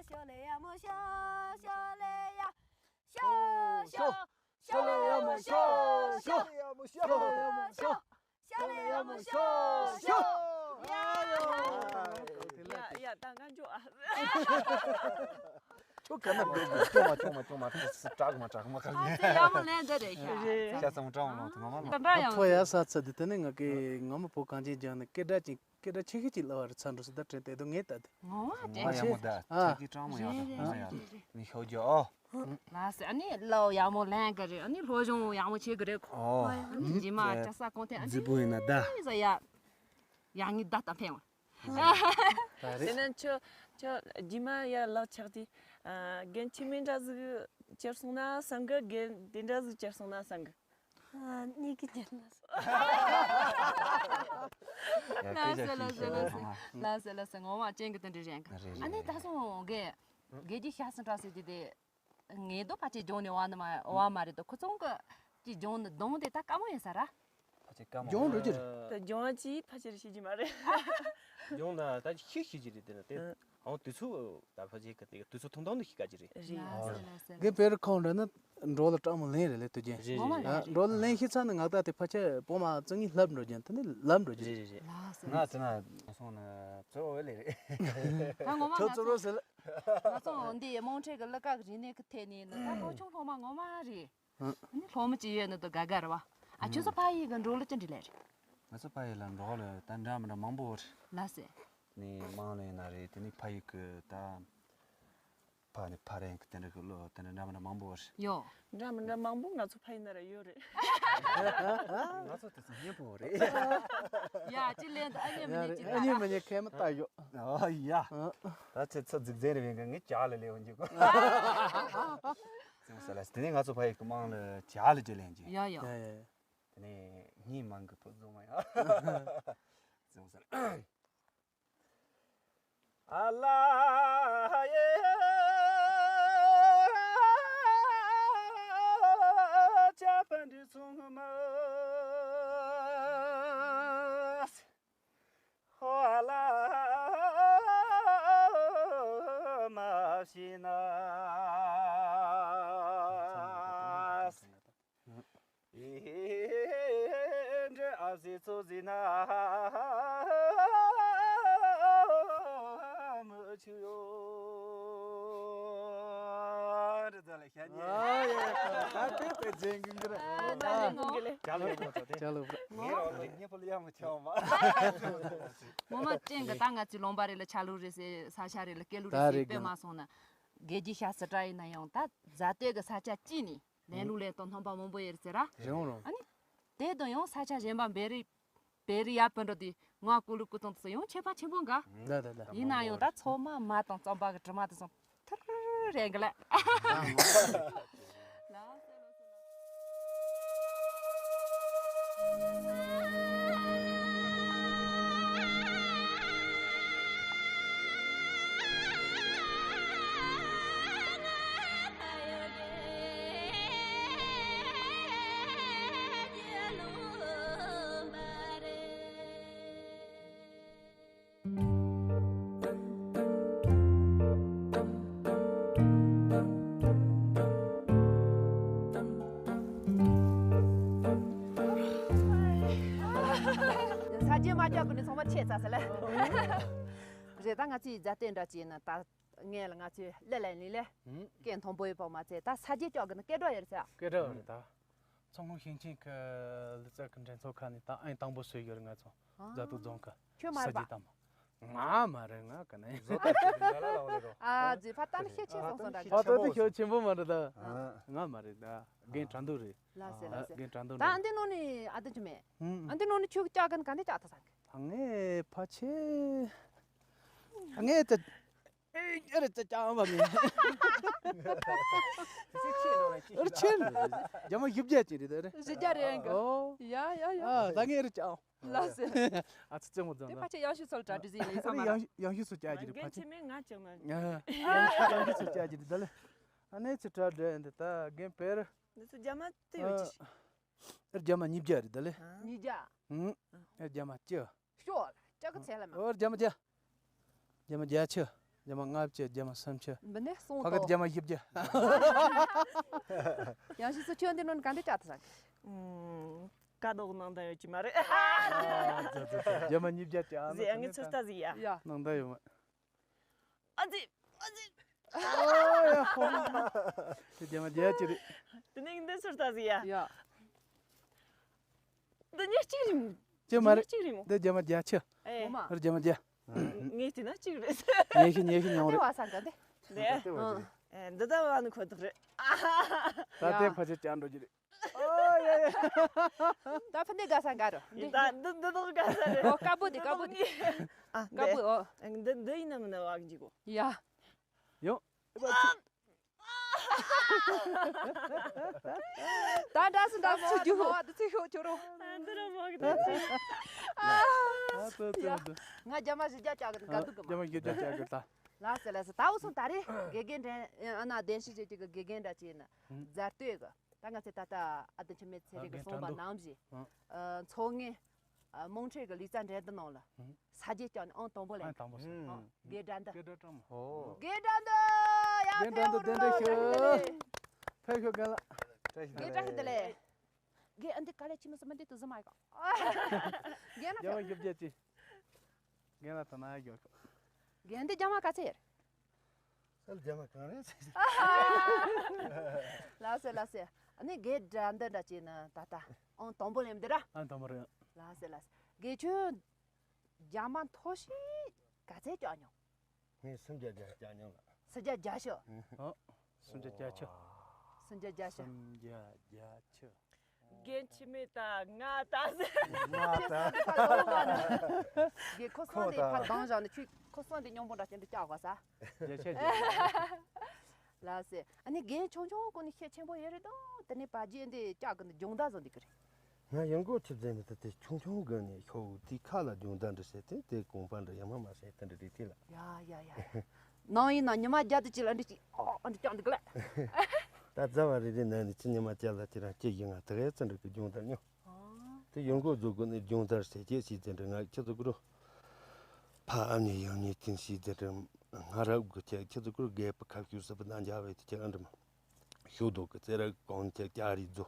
ཤོ་ལེ་ཡ་མོ་ཤོ་ཤོ་ལེ་ཡ། ཤོ་ཤོ་ཤོ་ལེ་ཡ་མོ་ཤོ་ཤོ་ཤོ་ལེ་ཡ་མོ་ཤོ་ཤོ་ཤོ་ལེ་ཡ་མོ་ཤོ་ཤོ། ཡ་ཡ་ད་ང་འཇོག་ཨ། ཁྱོད་ག་ན་བསྡད་དགོས། ཅོ་མ་ཅོ་མ་ཅོ་མ་ཏོག་ཙམ་སྐྲག་མ་སྐྲག་མ་ག་ཨ་ཚེ་ཡག་མོ་ལན་འདི་རེད་ཤག་ཤ་ཚ་མོ་སྐྲག་མ་ལོང་དུ་ང་མ་ལོང་། ད་འདྲ་ཡང་ཕོ་ཡ་ས་ཚ་འདི་དེ་ནས་ང་གི་ངོ་མ་བོད་གངས་ཅན་ལྗོངས་ནས་སྐད་གྲགས་ཅན་སྐད་གྲགས་ཆེ་ཤོས་ཅིག་ལབ་པ་རེད། ཚ་འགྲོ་སྲིད་ད་དྲན་དེ་དུ་ངས་ད་དེ། ངོ་མ་ངོ་མ་དྲན་ཡག་མོ་ད་ཨ། ཆ་གི་སྐྲག་མོ་ཡག་ད་ང་ཡག་ནི་ཤོག་རྒྱུ་ཨོ། ལགས་སེ་ཨ་ནི་ལོ་ཡག་མོ་ལེན་གི་རེད། ཨ་ནི་སློབ་སྦྱོང་ཡག་མོ་བྱེད་གི་རེད་ཁོ། ཨོ། ཨ་ནི་རྗེས་མ་ཅ་ས་གོང་ཐེངས་ཨ་ནི་རྫི་པོ་ཡིན་ན་ད། ཡ་ཡག་ངེས་ད་ད་ཕན་བ། ད་རེད། དེ་ན་ཁྱོད་ཁྱོད་རྗེས་མ་ཡར་ལག་ཆགས་དུས་ཨ་རྒན་ཁྱིམ་མི་འདྲ་ཟིག་ཁྱེར་སོང་ན་བསམ་གི། རྒན་དེ་འདྲ་ཟིག་ཁྱེར་སོང་ན་བསམ་གི། ཨ་གཉིས་ཀྱི་རྗེས་ལ། ལགས་སེ་ལགས་སེ་ལགས་སེ་ལགས་སེ་ལགས་སེ། ངོ་མ་ཅན་གི་དེ་འདྲ་རེད་ག་རེད་རེད། ཨ་ནི་ད་སོང་གི་དགེ་རྒྱུ་ཤ་སི་འདྲ་ཟེར་གྱི་དེ། ངེས་རྡོ་ཕལ་ཆེར་ལྗོངས་ནས་བ་ནི་མ་བ་མ་རེད་དོ། ཁོ་ཚོང་གི་ཅི་ལྗོངས་ནི་གདོང་དེ་ད་དཀའ་མོ་ཡིན་ས་ར། ཕལ་ཆེར་དཀའ་མོ་ལྗོངས་འགྲོ་རྒྱུ་རེད། ད་ལྗོངས་ཅི་ཕལ་ཆེར་ཤེས་ཀྱི་མ་རེད། ལྗོངས་ན་ད་ཤི་ཤི་ཀྱི་རེད། དེ་ན་དེ་ཨང་དུས་ཚོད་ད་ཕལ་ཆེར་གི་དེ་དུས་ཚོད་ཐུང་ཐུང་དུ་ཤི་ཀ་ཅི་རེད། རེད་ལགས་སེ་ལགས་སེ། དགེ་བེར་ཁོང་འདྲ་ན་འགྲོ་ལ་དཀའ་མོ་ལེན་རེད་ལེ་དུ་རྒྱན། རེད་ངོ་མ་རེད། རེད་རེད། འགྲོ་ལ་ལེན་ཤི་ཚ་ནི་ང་ད་དེ་ཕལ་ཆེར་པོ་མ་ཙུ་ངི་ལབ་འགྲོ་རྒྱན་དེ་ནི་ལབ་འགྲོ་རྒྱུ་རེད། རེད་རེད། ལགས་སེ། ང་ཙི་ན་སོང་ན་ཙོ་བོ་ལེ་རེད། ད་ངོ་མ་ཁྱོད་ང་ཙོ་བོ་ཟེར། ང་ཚོ་འདི་རྨོངས་ཁྲེལ་གྱི་གླུ་ག་གི་རིག་གནས་ཀྱི་ཐད་ནས་ནི་ད་སློབ་ཆུང་སློབ་མ་ངོ་མ་རེད། ཨ་ནི་སློབ་མ་ཅིག་ཡོད་ནི་དུ་དགའ་དགའ་རེད་བ། ཨ་ཁྱོད་ཚོ་ཕ་ཡུལ་གྱི་འབྲོག་གླུ་ཅི་འདྲ་ལས་རེད། ང་ཚོ་ཕ་ཡུལ་ལ་འབྲོག་གླུ་ད་འདྲ་མི་འདྲ་མང་པོ་རེད། ལགས་སེ། ནི་དམངས་གླུ་ཡིན་ན་རེད། དེ་ནི་ཕ་ཡུལ་གྱི་ད་ཕ་ནི་ཕ་རེད་གི་དེ་འདྲ་གི་གླུ་དེ་འདྲ་འདྲ་མི་འདྲ་མང་པོ་རེད། ཡོ། འདྲ་མི་འདྲ་མང་པོ་ང་ཚོ་ཕ་ཡུལ་ན་ར་ཡོད་རེད། ང་ཚོ་དེ་ཚོ་སྙན་པོ་རེད། ཡ་ཅི་ལན་ད་ཨ་མྱེས་མི་ཡ་ཉེ་རེད། ཅི་ཨ་མྱེས་ད་མི་ཉེ་ཁས་མི་ལྟ་ཡོད། ཨ་ཡ། ཨ། ད་ཚེ་ཚོ་རྫིག་རྫིག་རེད་བས་ང་ངས་ཇག་ལ་ལེན་འོང་གི་གོ། ཙི་མོ་ས་ལ་དེ་ནས་ང་ཚོ་ཕ་ཡུལ་གི་དམངས་ལ་ཇག་ལ་ཅི་ལེན་གྱི། ཡ་ཡ། ཡ་ཡ་ཡ། དེ་ནས་ཉིན་མང་གི་བུ་རྫོང་མ་ཡ། ཙི་མོ་ས་ལ། ཨ་ལ་ཡེ་ཅ་པན་དྲི་ཚོང་མ། ཧོ་ཨ་ལ་མ་ཤི་ན། ཨེ་འདྲ་ཨ་ཟི་ཚོ་ཟི་ན་མི་ཆུ་ཡོ། འདྲ་ཟ་ལ་ཤ་ཉེ། ཨ་ཡེ་ད་དེ་དེ་ཇེང་གི་འདྲ། ཨ་ད་ལེ་ངོ་ལེ། ཅ་ལེ་ངོ་ད་དེ། ཅ་ལེ་བྲ། ངེ་རོ་ལེ་ཉེ་ཕོ་ལ་ཡ་མ་ཆ་མ། ངོ་མ་ཅན་གི་ད་ང་ཚོའི་ལུང་པ་རེ་ལ་ཆ་ལུགས་རེད་ཟེར། ས་ཆ་རེ་ལ་སྐད་ལུགས་རེ་ཟེར་དཔེ་མ་སོང་ན། དགེ་རྒྱུ་ཤ་སི་ཏྲ་ཡིན་ན་ཡང་ད་རྫ་སྟོད་གི་ས་ཆ་གཅིག་ནས། ལེན་ལུགས་ལེན་སྟངས་སྣང་བ་མང་པོ་ཡོད་རེད་ཟེར་ར། རེད་འོང་རོང་། ཨ་ནི། དེ་དང་ཡང་ས་ཆ་གཞན་པ་བེ་རི། བེ་རི་ཡར་བུད་འགྲོ་དུས་ང་ཀུ་ལུ་ཀུ་ཙང་དུ་སོང་ཡང་ཁྱད་པར་ཆེན་པོ་འགའ། ལ་ལ་ལ། ཡིན་ན་ཡང་ད་ཚོད་མ་མ་དང་རྩམ་པ་གི་དྲི་མ་དུ་སོང་ཐུར་རེ་འགི་ལ། རྗེས་མ་སྐྱོ་གི་ནི་ཚང་མ་ཆད་ཚར་ཟེར་ལེ། རེད། ད་ང་ཚོའི་མཛའ་བརྩེ་འདྲ་བྱས་ན་ད་ངས་ལ་ང་ཚོའི་ལེ་ལེ་ལི་ལེ་ཧུམ། སྐད་མཐོན་པོ་ཡོད་པ་མ་ཚད་ད་ས་རྗེས་སྐྱོ་གི་ནི་སྐད་སྒྲ་ཡོད་ཟེར། སྐད་སྒྲ་རེད་ད། མཚོ་སྔོན་ཞིང་ཆེན་གི་ལི་ཙི་གི་འགྲན་ཚོགས་ཁག་ནས་ད་ཨང་དང་པོ་སུ་ཡོད་རེད་ང་ཚོ་ཨ། མཛའ་བརྩེ་རྫོང་གི་ཁྱོད་མ་ས་རེད་པ། རྗེས་དང་མ། ང་མ་རེད་ང་ག་ནས་བཟོ་ལྟ་ཅིག་རེད་ང་ལ་ལ་འོ་ལེ་རོ། ཨ་ཛི་ཕ་ཏན་ཤེ་ཆེ་སོང་སོང་འདྲ་ཕ་ཏོ་དེ་ཁྱོད་ཆེན་པོ་མ་རེད་ད། ཨ། ང་མ་རེད་ད། རྒན་དྲ་འདུག་རེད། ལ་སེ་ལ་སེ། རྒན་དྲ་འདུག་ད་རེད། འདི་ནང་ནས་ཨ་ཏི་ཆུ་མེད། ཧུམ། ཨ་འདི་ནང་ནས་ཁྱོད་ཀྱག་གན་ག་འདི་ཀྱག་ཐ་སང་གི། ད་ངས་ཕ་ཆེ། ད་ངས་ད། ཨེ་རེད་ད་ཀྱག་བ་མེད། ཨེ་རེད་ཆེ་རེད། རྒྱ་མ་བཞི་བརྒྱ་ཅིག་རེད་ད་རེད། བཞི་བརྒྱ་རེད་ཨང་གི། ཨོ། ཡ་ཡ་ཡ། ཨ་ད་ངས་རེད་ཀྱག་ལ་སེ། ཨ་ཙི་ཙི་མོ་ཙམ་དེ་ལ། ཕ་ཆེ་ཡང་ཤུ་སོལ་གྲ་འདྲི་ཟིན་ལ་ཡིན་ས་མ་རེད། ཡང་ཡང་ཤུ་སོལ་ཀྱག་ཅིག་རེད་ཕ་ཆེ། རྒན་ཆེ་མེད་ང་ཅག་མ་རེད། ཡང་ཤུ་སོལ་ཀྱག་ཅིག་རེད་ད་ལེ། ཨ་ནེ་ཚི་གྲ་འདྲི་འདི་ད་རྒན་བེར། འདི་ཚོ་རྒྱ་མ་དེ་ཡོད་ཅི། ཨ་རྒྱ་མ་ཉིས་བརྒྱ་རེད་ད་ལེ། ཉིས་བརྒྱ། ཧུམ། ཨ་རྒྱ་མ་བཅུ། ཤོག་ལྕགས་ཀྱི་ཚད་ལ་མ། ཨོ་རྒྱ་མ་བརྒྱ། རྒྱ་མ་བརྒྱད་ཅུ། རྒྱ་མ་ལྔ་བཅུ། རྒྱ་མ་སུམ་ཅུ། འདི་ནས་སོང་ཁ་ཁ་ཏོ། རྒྱ་མ་བཞི་བརྒྱ། ཡང་ཤི་སུ་ཁྱོད་འདི་ནང་ག་འདྲ་ལྕགས་ཐུབ་ས། ཨུམ། ཀ་དོག་ནང་ད་ཡོད་ཀྱི་མ་རེད། ཨ་ཙི་ཙི་ཙི། རྒྱ་མ་ཉིས་བརྒྱ་ཅི་ཨ་ཟེ་ཨ་ངའི་ཚུར་ལྟ་ཟེ་ཡ། ཡ། ནང་ད་ཡོད་མ། ཨ་ཙི། ཨ་ཙི། ཨོ་ཡ་ཧོ། དེ་རྒྱ་མ་བརྒྱད་ཅི་རེད། དེ་ནས་འདི་ཚུར་ལྟ་ཟེ་ཡ། ཡ། འདི་ཉེར་གཅིག་རེད་མོ། ཅི་མ་རེད། ཉེར་གཅིག་རེད་མོ། འདི་རྒྱ་མ་བརྒྱད་ཅུ། ཨེ། ངོ་མ། འདི་རྒྱ་མ་བརྒྱད། ངས་བལྟས་ན་གཅིག་རེད། ཉེར་བཞི་ཉེར་བཞི་མྱོང་རེད། དེ་བ་ས་ག་འདི། འདི། ཨ། ཨེ་འདི་ད་བ་ནི་ཁོ་ཐག་རེད། ད་དེ་ཕ་ཆེ་ཅང་འགྲོ་རྒྱུ་རེད། ཨོ་ཡ་ཡ། ད་ཕ་འདི་དགའ་ས་འགའ་རོ། འདི། ད་འདི་འདི་དག་དགའ་ས་རེད། ཨོ་དཀར་པོ་འདི་དཀར་པོ་འདི། ཨ་དཀར་པོ་འདི། ཨོ། ཨེ་འདི་འདི་ཡིན་ན་མིན་ན་བ་གི་འཇིག་གོ། ཡ། ཡོ། ད་འདྲ་སུ་འདྲ་སུ་རྒྱུ་འདི་ཚེ་ཤོག་ཁྱོད་རོ། འདི་ར་མ་གི་ད་ཚེ། ང་རྒྱ་མ་བཞི་བརྒྱ་བཅག་གི་འགའ་འདུག་གི་མ། རྒྱ་མ་བཞི་བརྒྱ་བཅག་གི་ད། ལ་སེ་ལ་སེ་ད་འུ་སོང་ད་རེ་དགེ་རྒན་འདྲ་ཨ་ན་བདེན་ཤི་བྱེད་ཀྱི་དགེ་རྒན་འདྲ་བྱས་ན་མཛའ་སྟོད་གི་ད་ང་ཚེ་ད་ལྟ་ཨ་ཏི་ཆུ་མེད་ཚེ་རིང་གི་གསུངས་པ་ནང་བཞིན་མཚོ་སྔོན། ཨ་མོང་ཁྲེ་གི་ལི་ཙ་འགྲན་བསྡུར་ནང་ལ་ཨང་། ས་རྒྱས་ཀྱང་ནི་ཨང་དང་པོ་ལེན། ཨང་དང་པོ་སོང་། ཨང་། དགེ་དགྲ་འདི། དགེ་དགྲ་སྤྲང་མོ། ཨོ། དགེ་དགྲ་འདི། ཡ་དགེ་དགྲ་འདི་དེ་འདྲ་ཤོད། ཕེབས་ཤོག་རྒན་ལགས། དགེ་དགྲ་ཤི་འདི་ལས། དགེ་ཨ་འདི་ག་ལས་ཕྱི་མི་སུ་མི་འདི་དུ་ཟི་མ་ཡི་ག་རྒན་ལགས། རྒྱ་མ་བཞི་བརྒྱ་ཅི། རྒན་ལགས་ད་ན་ཡ་གྱོ་ཤོག་རྒན་འདི་རྒྱ་མ་ག་ཚད་ཡར། སལ་རྒྱ་མ་གང་རེད་ཟེར། ལགས་སེ་ལགས་སེ། ཨ་ནི་དགེ་དགྲ་འདི་འདྲ་བྱས་ན་ད་ལྟ་ཨང་དང་པོ་ལེན་འདི་ར། ཨང་དང་པོ་རེད། ལགས་སེ་ལགས་སེ། དགེ་ཆོས་རྒྱ་མ་མཐོ་ཤོས་ག་ཚད་བཅག་མྱོང་། ངས་སུམ་བརྒྱ་བརྒྱ་བཅག་མྱོང་ལ། སུམ་བརྒྱ་བརྒྱད་ཅུ། ཨ། སུམ་བརྒྱ་བརྒྱད་ཅུ། སུམ་བརྒྱ་བརྒྱད་ཅུ། སུམ་བརྒྱ་བརྒྱད་ཅུ། རྒན་འཆི་མེད་ད་ང་ད་ཟེར། ང་ད། རྒན་ཁོ་སོང་དེ་ཕར་ལྡང་བཞག་ནས་ཁྱོད་ཁོ་སོང་དེ་སྙོམས་པོ་འདྲ་བྱས་འདི་བཅག་དགོས་ས། བརྒྱད་ཅུ་བརྒྱད་ཅུ། ལགས་སེ། ཨ་ནི་རྒན་ཆུང་ཆུང་ཀུན་ནས་ཤེད་ཆེན་པོ་ཡོད་རེད་དོ། དེ་ནས་བ་རྒྱན་འདི་བཅག་གི་འདི་སྦྱོང་བརྡར་བཟོ་འདི་གི་རེད། ང་ཡང་སྒོ་ཆིབས་ཟེར་ནི་ད་དེ་ཆུང་ཆུང་གི་ནས་ཤོག་དེ་ཁ་ལ་སྦྱོང་བརྡར་འདྲ་བྱས་ཏེ་དེ་གོང་པ་འདྲ་ཡང་མ་མ་བྱས་དེ་འདྲ་རེད་དེ་ལ། ཡ་ཡ་ཡ། ནང་ཡིན་ན་ཉི་མ་བརྒྱ་དུ་ཅི་ལ་འདྲི་ཅི་ཨ་འདྲི་ཀྱང་འདུག་ལ། ད་རྫ་བ་རེ་རེ་ནང་ནས་ཅི་ཉི་མ་བརྒྱ་ལ་ཅི་རང་སྐྱེ་ཡིན་ང་དེ་གའི་ཙི་འདྲ་གི་སྦྱོང་བརྡར་མྱོང་། དེ་ཡང་སྒོ་རྫོགས་གི་ནས་སྦྱོང་བརྡར་བྱས་རྗེས་ཤིག་དེ་འདྲ་ང་ཁྱེད་ཚོ་གི་རུ། ཕ་ཨ་ནེ་ཡང་ཉེ་དེ་ཤིག་དེ་འདྲ་ང་རབ་གི་ཁྱེད་ཁྱེད་ཚོ་གི་རུ་རྒས་པ་ཁ་ཤུ་སི་པ་ན་འཇའ་བའི་དེ་ཁྱེད་ཨ་འདྲ་མ། ཤུགས་རྡོ་གི་རྩེ་ར་གང་ཅག་ཀྱག་རི་རྫོ།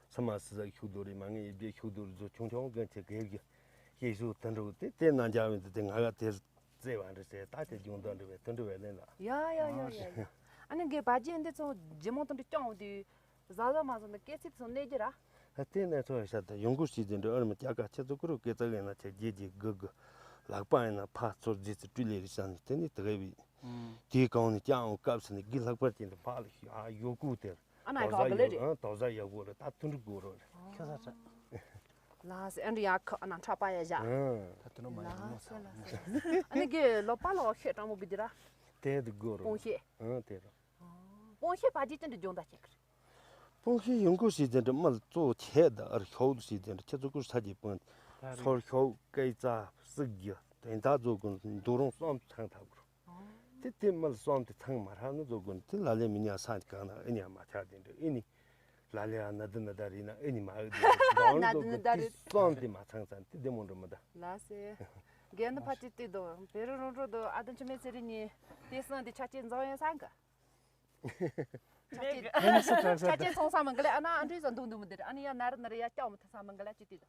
ས་མ་སི་ས་ཤུགས་རྡོ་རི་མ་ངའི་ཡིབ་རྒྱས་ཤུགས་རྡོ་རི་རྫོ་ཆུང་ཆུང་གི་ཅིག་གེ་གི་ཤེས་ཤུགས་དུད་འགྲོ་དེ་དེ་ན་འཇའ་བའི་དེ་ང་ག་དེར་རྩེ་བ་འདྲི་ཟེར་ད་དེ་སྦྱོང་བརྡར་འདྲི་བའི་དུད་འགྲོ་བའི་ལན་ལ། ཡ་ཡ་ཡ་ཡ་ཡ། ཨ་ནི་གི་བ་རྒྱན་འདི་ཚོ་ཇི་མོ་དུ་འདྲི་སྐྱོང་དུས་ཟ་ཟ་མ་ཟ་འདི་སྐད་ཚིག་ཚོ་གནས་རྒྱུ་ར། ཨ་དེ་ནས་ཚོ་ཡ་ཤ་ད་ཡོང་སྒོ་ཞིག་དེ་འདྲི་ཨར་མ་ཀྱག་ཀ་ཁྱེད་ཚོ་ཀུ་རུ་སྐད་ཚག་ཡིན་ན་ཁྱེད་རྒྱལ་གྱི་དགུ་དགུ་ལག་པ་ཡིན་ན་ཕ་ཚོར་རྗེས་སུ་སྤྲུལ་ལེ་རི་ཤ་ནི་དེ་ནི་དེ་གའི་བི། དེའི་གང་ནས་ཀྱང་སྐབས་སུ་ནི་དགེ་ལྷག་པར་ཅན་དུ་ཕག་ལ་ཞུ་ཨ་ཡོ་ཀུ་དེར་ཨ་ན་དོ་ག་ཟ་ག་ལེ་ཡོ་རེད། ཨ་དོ་ཟ་ཡོ་ཀུ་རེད་ད་དུ་འགྲུབ་དགོས་རོགས་རེད། ཁྱོད་ས་ས། ལ་སེ་ཨན་རི་ཡ་ཁ་ཨ་ན་ཁྲ་པ་ཡ་བཞག་ཨ་ད་དུ་ནོ་མ་ཡ་ལ་མོ་སེ་ས་ལ་སེ། ཨ་ནི་གི་ལོ་པ་ལོ་ཤེ་ཀྲང་མོ་གི་དེ་ར། དེ་དུ་དགོས་རོགས། སྤོང་ཤེས། ཨ་དེ་རོགས། སྤོང་ཤེས་བ་ཅི་ཅན་དུ་སྦྱོང་ད་ཅིག་རེད། སྤུངས་ཤིང་ཡོང་སྒོ་ཞིག་དེ་འདྲ་མི་ལ་གཙོ་བོ་ཆེ་ད་ཨར་ཤོག་ཞིག་དེ་འདྲ་ཁྱེད་ཚོ་ཀུར་ས་ཀྱི་སྤུངས་ཚོར་ཤོག་སྐེ་རྩ་སྲིག་རྒྱུ་དོན་དག་ཚོ་ཀུན་འདུག་རུང་གསུམ་ཚང་ཐབས་དགོས། དེ་དེ་མི་ལ་གསུམ་དེ་ཚང་མ་རག་ན་ཚོ་ཀུན་དེ་ལ་ལས་མི་ཉག་ས་གང་ན་ཨེ་ཉག་མ་ཆག་དེ་འདྲ་ཨེ་ནི་ལ་ལས་ཨ་ན་དི་ན་ད་རི་ན་ཨེ་ནི་མ་ཨེ་དེ་འདྲ་ན་དི་ན་ད་རི་གསུམ་དེ་མ་ཚང་ཚང་དེ་དེ་མོ་འགྲོ་མི་ད། ལ་སེ། རྒན་ནི་ཕ་ཅི་ཏི་དོ་བེ་རུ་རུང་རུ་དོ་ཨ་དོན་ཆུ་མེ་ཚེ་རི་ཉི་དེ་གསུམ་དེ་ཆ་ཅེ་འཛོ་ཡོན་ས་གི། ཆ་ཅེ་ཆ་ཅེ་ཚོང་ས་མི་འགལ་ཨ་ན་ཨ་འདྲི་ཟ་འདུག་འདུག་མི་འདིར་ཨ་ནི་ཡ་ན་རི་ན་རི་ཡ་སྐྱོ་མི་ཐུབ་ས་མི་འགལ་ཅི་ཏི་དོ།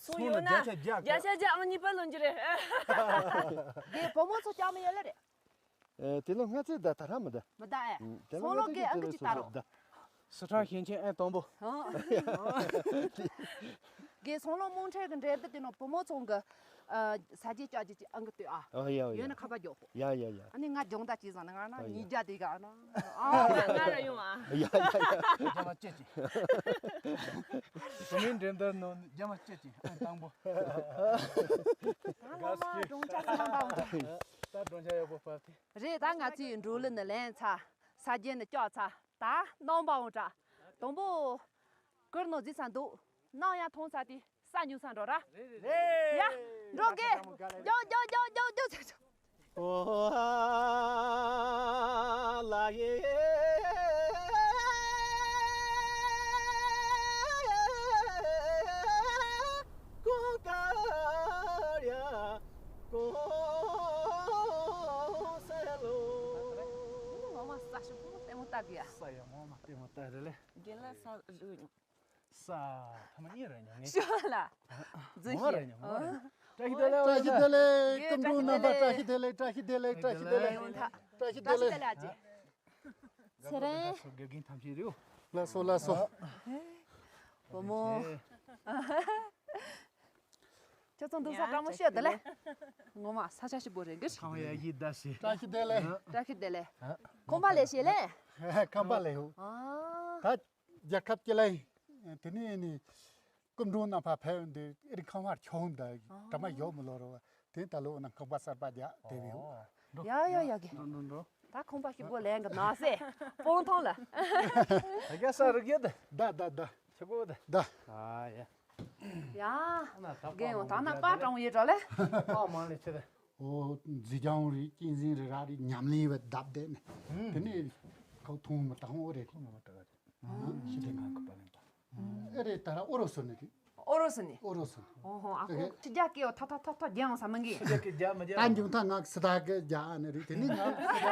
སོང་ཡོད་ན་བརྒྱ་ཆ་བརྒྱ་བརྒྱ་ཆ་བརྒྱ་ཨང་གཉིས་པ་ལོན་རྒྱུ་རེད། དེ་བུ་མོ་ཚོ་ཅང་མི་ཡོད་ལེ་རེད། ཨེ། དེ་ལོ་ལྔ་ཚེ་ད་ད་ར་མི་ད། མི་ད་ཨེ། ཨུ། དེ་ལོ་སོང་ལོ་ལྔ་གི་ཨང་ཚེ་ཀི་ཅི་ད་རོ་ད། སི་ཁྲོན་ཞིང་ཆེན་ཨང་དང་པོ། ཨང་། གི་སོང་ལོ་རྨོངས་འཕྲེལ་གི་འགྲན་བསྡུར་དེ་ནང་བུ་མོ་ཚོ་གི་ཨ། ས་རྒྱས་ལྕགས་རྒྱས་ཀྱི་ཨང་གི་སྟོད་ཨ། ཨ་ཡ་ཡ། ཡོད་ན་ཁ་པར་རྒྱོག་གོ། ཡ་ཡ་ཡ། ཨ་ནི་ང་སྦྱོང་བརྡར་བྱས་ཙང་ནི་ང་ན། ཨ་ཡ། ཉིས་བརྒྱ་དེ་ག་ཨ་ན། ཨ། ང་ང་ར་ཡོང་ཨ། ཡ་ཡ་ཡ། རྒྱ་མ་སྐྱེད་ཅིག་བུ་མོའི་འགྲན་བསྡུར་ནང་རྒྱ་མ་སྐྱེད་ཅིག་ཨང་དང་པོ། ད་སློབ་མ་སྦྲང་ཆ་ཚང་པ་འོང་། ད་སྦྲང་ཆ་ཡག་པོ་ཕབ་སྟེ། རེད། ད་ང་ཚོའི་འགྲོ་ལུགས་ནི་ལེན་ཚར། ས་རྒྱན་ནི་སྐྱོག་ཚར། ད་རྣམ་པ་འོང་དྲ། དང་པོ་ཀུར་ནོ་རྫི་ས་འདུག་ནམ་ཡང་མཐོང་ས་དེ་ས་ཉུ་ས་འགྲོ་ར། རེད་རེད། ཡ། འགྲོ་གེ། རྒྱོག་རྒྱོག་རྒྱོག་རྒྱོག་རྒྱོག་ཚ་ཚ། ཨོ་ལ་ཡེ། ཀོ་ཀ་ར་ཀོ་སེ་ལོ། ངོ་མ་ས་ཞིག་ཀོ་ལྟད་མོ་ལྟ་གི་ཡ། ས་ཡ་ངོ་མ་ལྟད་མོ་ལྟ་རེད་ལེ། རྒན་ལགས་ས་རུ་ཉོ། ས་ཐ་མ་གཉིས་རེ་ཉོ་ངེས། ཤོ་ལ། རྫུན་ངོ་རེ་ཉོ་ངོ་རེ་ཉོ། བཀྲ་ཤིས་བདེ་ལེགས། བཀྲ་ཤིས་བདེ་ལེགས། སྐུ་མགྲོན་རྣམ་པ་བཀྲ་ཤིས་བདེ་ལེགས། བཀྲ་ཤིས་བདེ་ལེགས། བཀྲ་ཤིས་བདེ་ལེགས། ཡོང་ཐ། བཀྲ་ཤིས་བདེ་ལེགས། བཀྲ་ཤིས་བདེ་ལེགས་ཨ་ཅེ། ཚེ་རིང་། དགེ་རྒན་ཐམས་ཅད་རེད། ལགས་སོ་ལགས་སོ། བུ་མོ། ཁྱོད་ཚོ་འདུག་ས་བཀྲ་མོ་ཤོད་དེ་ལེ། ངོ་མ་ས་ཆ་ཞིག་པོ་རེད་གི། ཁང་ཡ་ཡི་ད་ཤི། བཀྲ་ཤིས་བདེ་ལེགས། བཀྲ་ཤིས་བདེ་ལེགས། ཁང་པ་ལས་ཤེས་ལེ། ཁང་པ་ལས་ཧུ། ཨ། ད་རྒྱལ་ཁབ་ཀྱི་ལ་དེ་ནས་ནི་སྐུ་མགྲོན་རྣམ་པ་ཕེབས་འདི་ཨེ་རི་ཁང་པར་ཁྱོང་ད་གྲ་མ་ཡོད་མི་ལོ་རོ། དེ་ད་ལོ་ན་ཁང་པ་གསར་པ་རྒྱག་དེ་བས་ཧུ། ཡ་ཡ་ཡ་གི། འགྲོ་འགྲོ་འགྲོ། ད་ཁང་པ་ཞིག་པོ་ལེན་གི་ན་སེ། སྤོང་ཐང་ལ། ད་ག་ས་རུ་གི་ད། ད་ད་ད། ཆུ་གོ་ད། ད། ཨ་ཡ། ཡ། ན་ད་རྒན་ཡོང་ད་ན་པ་དྲང་ཡོད་འགྲོ་ལེ། པ་མང་ལེ་ཆེ་ད། ཨོ་མཛེས་ལྗང་རེད། གཅན་གཟན་རེད། ར་རེད། ཉམས་ལེན་བ་བརྡབ་བསྡད་ནས། དེ་ནས་ཁོ་ཐུང་མི་དྲང་ཨོ་རེད། ཐུང་མི་དྲང་རེད། ཤི་དེ་ང་ཁོ་པ་ལེན་པ། ཨེ་རེད། ད་ར་ཨོ་རོ་སོ་ནི་རེད། ཨོ་རོ་སོ་ནི། ཨོ་རོ་སོ་ནི། ཨོ་ཧོ། ཨ་ཁོ་ཕྱི་རྒྱལ་སྐད་ཐ་ཐ་ཐ་ཐ་རྒྱང་ས་མི་འགི། ཕྱི་རྒྱལ་སྐད་རྒྱ་མི་རྒྱ། ད་འཇུག་ཐ་ང་སི་ད་གི་རྒྱ་ཨ་ནི་རེད། དེ་ནི་ང་སི་ད་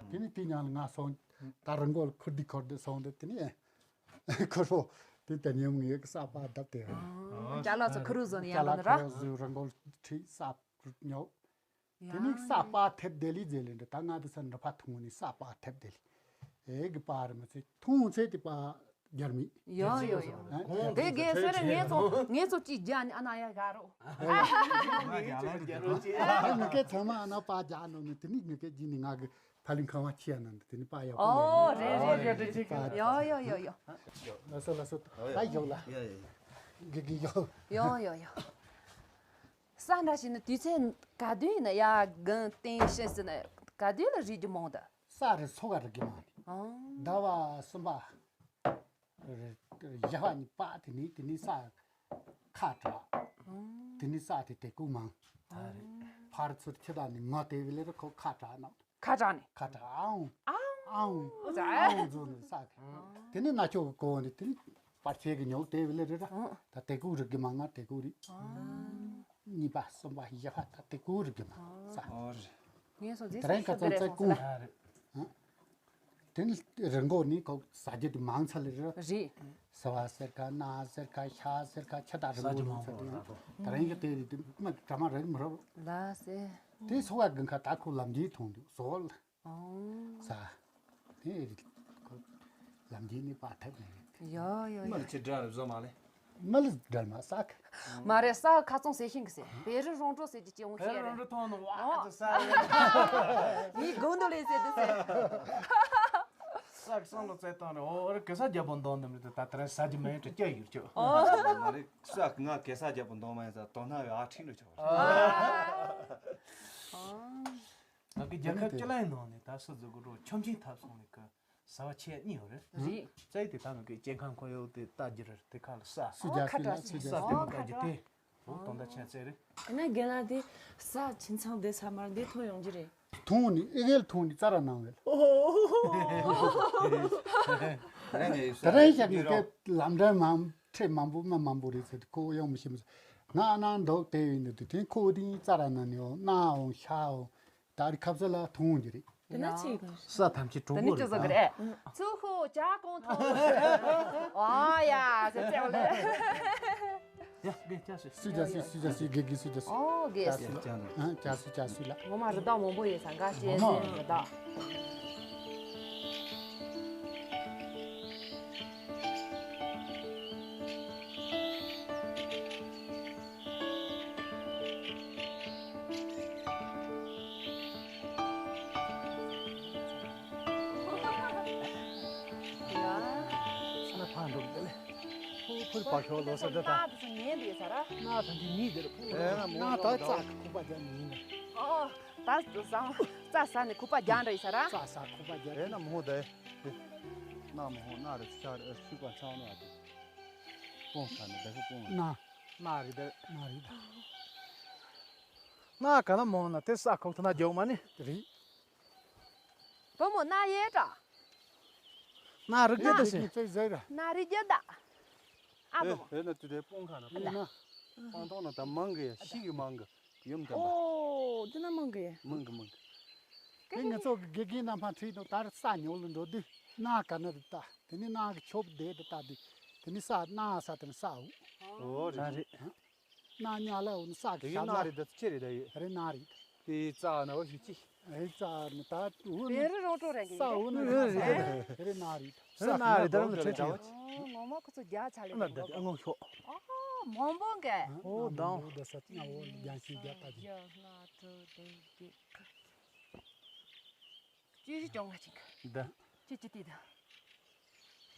གི། དེ་ནི་དེ་ཉང་ལ་ང་སོང་། ད་རི་མགོ་ལ་ཁུར་དི་ཁུར་དི་སོང་དེ་དེ་ནི། ཁོ་རོ། དེ་ལྟ་ཉམས་ངེས་ཀྱི་ས་པ་བརྡབ་སྟེ། ཅ་ལག་ཚོ་ཁུ་རུ་བཟོ་ནས་ཡར་ལོ་ནི་ར། ཅ་ལག་ཁུ་རུ་བཟོས་རི་མགོ་ཁྲིད་ས་ཉོ། དེ་ནི་ས་པ་ཐེབས་དེ་ལི་ཟེར་ལེ་འདྲ། ད་ང་དེ་ས་འདྲ་ཕ་ཐུང་ནི་ས་པ་ཐེབས་དེ་ལི། ཨེ་གི་པ་རི་མི་ཚེ་ཐུང་ཚེ་དེ་པ་རྒྱར་མི། ཡོ་ཡོ་ཡོ། ཨ་དེ་གས་སེ་རེ་ངས་ཚོ་ངས་ཚོ་ཅི་རྒྱ་ནི་ཨ་ན་ཡ་ག་རོ། ཨ་ནི་ཀའི་ཚང་མ་ཨ་ན་པ་རྒྱ་ནོ་ནི། དེ་ནི་ངས་ཀའི་ཇི་ནི་ང་གི་ཕ་ལིང་ཁང་བ་ཁྱི་ཡ་ནང་དུ་དེ་ནི་པ་ཡག་པོ། ཨོ་རེད་རེད་རེད་རེད། ཡོ་ཡོ་ཡོ་ཡོ། ལ་སོ་ལ་སོ། ད་ཡོ་ལ། གི་གི་ཡོ། ཡོ་ཡོ་ཡོ། ས་འདྲ་ཞིག་ནི་དུས་ཚོད་ག་དུས་ཡིན་ན་ཡ་གང་སྟེང་ཤེས་ཟིན་ན་ག་དུས་ལ་རིག་རྒྱུ་མང་ད། ས་རི་སོ་ག་རི་གི་མང་ནི། ཨང་། ཟླ་བ་གསུམ་པ། རི་ཡ་བ་གཉིས་པ་དེ་ནི་དེ་ནི་ས་ཁ་གྲག་ཨང་། དེ་ནི་ས་དེ་དེ་ཀུ་མང་། ཨང་། ཕར་ཚུར་ཁྱི་དང་ནི་ང་དེ་བི་ལེ་རི་ཁོ་ཁ་གྲག་ན། ཁ་གྲག་ནི། ཁ་གྲག་ཨང་། ཨང་། ཨང་། ཨང་། ཨང་། ཨང་། ཟོ་ནི་ས་གི། དེ་ནི་ན་ཆོ་གི་གོ་ནི་དེ་ནི་པར་ཆས་གི་ཉོ་དེ་བི་ལེ་རི་ར། ཨང་། ད་དེ་ཀུ་རི་གི་མང་ང་དེ་ཀུ་རི། ཨང་། གཉིས་པ་གསུམ་པ་བཞི་པ་ད་དེ་ཀུ་རི་གི་མང་ས། ཨོ་རེད། ངས་སོ་ཛེ་དེ་རིང་ཁ་ཚང་ཚེ་ཀུ། ཨ་རེད། དེ་ནི་རི་མགོ་ནི་ཁོ་ཟ་རྒྱུ་དེ་མང་ཚ་ལེ་རེད། རེད། ཟ་བ་ཟེར་ཁ་ན་ཟེར་ཁ་ཤ་ཟེར་ཁ་ཆ་ད་རི་མགོ་ནི་ཚ་དེ་ད་རིང་གི་དེ་རི་དེ་མ་གྲ་མ་རེད་མི་རོ། ལ་སེ། དེ་སོ་བ་གི་ཁ་ད་ཁོ་ལམ་འདི་མཐོང་འདུག་ཟོ་ལ། ཨོ། ས། དེ་རི་ཁོ་ལམ་འདི་ནི་པ་ཐབ་ནི་རེད། ཡོ་ཡོ་ཡོ། མི་ལ་ཆི་འདྲ་རེད་བཟོ་མ་ལེ། མི་ལ་འདྲ་མ་ཟ་གི། མ་རེད། ས་ཁ་ཚོང་ཟེར་ཤིང་གི་ཟེར། བེ་རི་རོང་གྲོ་ཟེར་གྱི་ཅི་འོང་བེ་ཤེས་རི་རོང་རེད། གྲོ་ཐོང་ནོ་ཨ་ཨོ། ཙི་ས་རེད། མི་དགོང་དུ་ལས་ཟེར་དུ་ཟེར། ས་གི་སང་ལོ་ཙེ་བཏང་ནས་ཨོ་རི་གེ་ས་རྒྱབ་པོ་འདོང་འདི་མི་དུ་ད་དེ་རིང་ས་རྒྱུ་མེད་དུ་སྐྱ་ཡུར་ཅོ། ཨོ། མ་རེད། ས་ང་གེ་ས་རྒྱབ་པོ་འདོང་མ་ཡིན་ས་དོ་སྣང་ཡོད་ཨ་ཁྲིན་རུ་ཆོག་ཨོ། ང་གི་རྒྱལ་ཁབ་སྤྱི་ལ་ཡིན་ནང་ནས་ད་སུ་ཟུག་གི་རོ་ཆོམ་ཆེན་ཐབ་སོང་ནས་གི་ཟ་བ་ཆེ་གཉིས་ཡོད་རེད། རེད། ཙེ་དེ་ད་ནང་གི་སྐྱེ་ཁམས་ཁོར་ཡུག་དེ་ལྟ་རྒྱུ་རེད། དེ་ཁ་ལ་ས། སུ་རྒྱ་སུ་ལ་སུ་རྒྱ་ས་དེ་མི་ལྟ་རྒྱུ་དེ། འོ་དོན་དག་ཆེན་ཙེ་རེད། ཨ་ན་རྒན་ལགས་དེ་ས་ཁྱིམ་ཚང་དེ་ས་མར་འདི་ཐོན་ཡོང་རྒྱུ་རེད། ཐོན་ནི་ཨི་གེལ་ཐོན་ནི་རྩ་ར་ནང་གེལ། ད་རེས་ཞག་ནི་ཀེ་ལམ་འདྲ་མང་ཁྲེ་མང་པོ་མ་མང་པོ་རེད་ཟེར་ཏེ་ཁོ་ཡོང་མི་ཤེས་མི་ང་ནང་འདུག་དེ་ཡིན་དུས་དེ་ཁོ་དེ་རྩ་ར་ནང་ནི་འོ་ན་འོང་ཤ་འོང་། ད་རི་ཁབ་ས་ལ་ཐོང་གི་རེད། དེ་ན་ཅི་ཡིན། ས་ཐམས་ཅད་གྲོགས་པོ་རེད། ཚུ་ཧུ་ཇ་གོང་ཐོང་། ཨ་ཡ་ཟེར་ཙེ་བ་ལེ། ཡ་དགེ་ཅག་སི། སུ་ཇ་སི་སུ་ཇ་སི་དགེ་དགེ་སུ་ཇ་སི། ཨོ་དགེ་སི། ཅག་སི་ཅག་སི་ལ། ངོ་མ་རི་དྭགས་མང་པོ་ཡོད་ས་འགའ་ཅན་ཟེར་རི་དྭགས། ཕ་འགྲོ་གི་ལེ། ཕུར་ཕར་ཤོག་ལོ་ས་འདི་ད། ན་ད་འདི་ནི་འདིར་ཕུར་ན་ད་ཙག་ཁུག་པ་རྒྱ་ནི་ཡིན། ཨོ་ད་ཟང་ཙག་ས་ནི་ཁུག་པ་རྒྱ་འདྲ་ཡིན་ས་ར། ཙག་ས་ཁུག་པ་རྒྱ། ཨེ་ན་མོ་ད་ན་མོ་ན་རེ་ཆ་རེ་ཤུག་པ་ཚང་ན་དེ། སྤོང་ས་ནི་བེ་ཤུ་སྤོང་ན། ན་རི་ད་ན་རི་ད། ན་ག་ན་མོ་ན་དེ་ས་ཁུག་ཐུ་ན་རྒྱོག་མ་ནི། རི། བུ་མོ་ན་ཡེ་དྲ། ན་རི་རྒྱ་ད་ཤེ། ན་རི་རྒྱ་ད། ཨ་བུ་མོ། ཨེ་ན་དེ་དེ་སྤོང་ཁ་ན་སྤོང་ན། སྤང་ཐོང་ན་ད་མང་གི་ཡ་ཤི་གི་མང་གི་ཡུམ་དམ་པ། ཨོ་དེ་ན་མང་གི་ཡ། མང་གི་མང་གི། དེ་ང་ཚོ་གི་དགེ་རྒན་རྣམ་པ་ཁྲིད་དུ་དར་ས་ཉོ་ལུ་འགྲོ་དུས་ན་ག་ན་རི་ད་དེ་ནི་ན་གི་ཆོབ་དེ་དེ་ད་དེ་དེ་ནི་ས་ན་ས་དེ་ནི་ས་འུ། ཨོ་རེད། ན་ཉ་ལ་འུ་ནི་ས་གི་དེ་གི་ཤ་ན་ན་རི་ད་ཅི་རེད་ད་ཡོད། རི་ན་རི། དེ་ཙ་ན་འུ་ཞིག་ཅི། རི་ཙ་ནི་ད་འུ་ནི། བེ་རི་རོང་གྲོ་རེད་གི་ས་འུ་ནི་རི་ན་རི། རི་ན་རི། རི་ན་རི་ད་ར་ནི་ཁྲེ་ཁྲེ་ཡོད། ཨོ་ངོ་མ་ཁོ་ཚོ་རྒྱ་ཆ་ལེ་ན་ད་དེ་ཨ་ངོ་ཤོག་ཨོ་མོན་པོ་གི། ཨོ་དང་། འུ་ད་ས་ཅི་ན་འུ་རྒྱ་ཤིང་རྒྱ་ད་ཅི། ཡ་ང་ཐོ་དེ་གི། ཅི་ཞིག་ཅོང་ང་ཅིག་ད། ཅི་ཅི་ཏི་ད།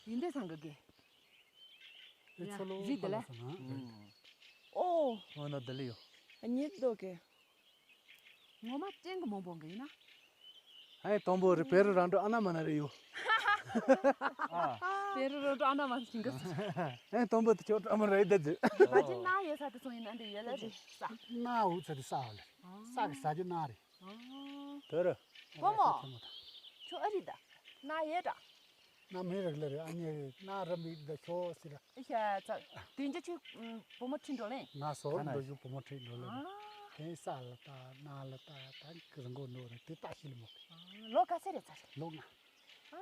ཡིན་དེ་སང་གི་གི། ཨེ་ཚོ་ལོ་རི་དེ་ལ། ཨོ། ཨོ་ན་དེ་ལི་ཡོ། ཨ་ཉིད་དོ་གི། ངོ་མ་ཅན་གྱི་མང་པོ་འགི་ཡིན་ན། ཨེ་དང་པོ་རེ་བེ་རུ་རང་འགྲོ་ཨ་ན་མ་ན་རེ་ཡོད། ཨ། བེ་རུ་རང་འགྲོ་ཨ་ན་མ་ན་ཞིང་གི། ཨེ་དང་པོ་དེ་ཆོ་ཨ་མ་རེ་ད་ཟེར། འདི་བ་ཅིན་ན་ཡོད་ས་དེ་སོང་ཡིན་ན་འདི་ཡོད་ལ་རེ་ས། ན་འུ་ཚ་དེ་ས་བ་ལེ། ས་གི་ས་རྒྱུ་ན་རེ། ཨ། བེ་རུ། བུ་མོ། ཆོ་ཨ་རི་ད། ན་ཡོད་ད། ན་མི་རག་ལེ་རེ་ཨ་ནི་རེ་ན་ར་མི་ད་ཆོ་སི་ར། ཨི་ཤ་ཚ། དེ་འཇ་ཆུ་བུ་མོ་ཁྲིད་འགྲོ་ལེ། ང་སོ་འགྲོ་ཡུ་བུ་མོ་ཁྲིད་འགྲོ་ལེ། ཨ། དེ་ས་ལ་ད་ན་ལ་ད་ད་གི་རང་གོ་འགྲོ་རེ་དེ་ད་ཤི་ལ་མོ། ལོ་ག་ཚད་རེད་ཚར། ལོ་ང་།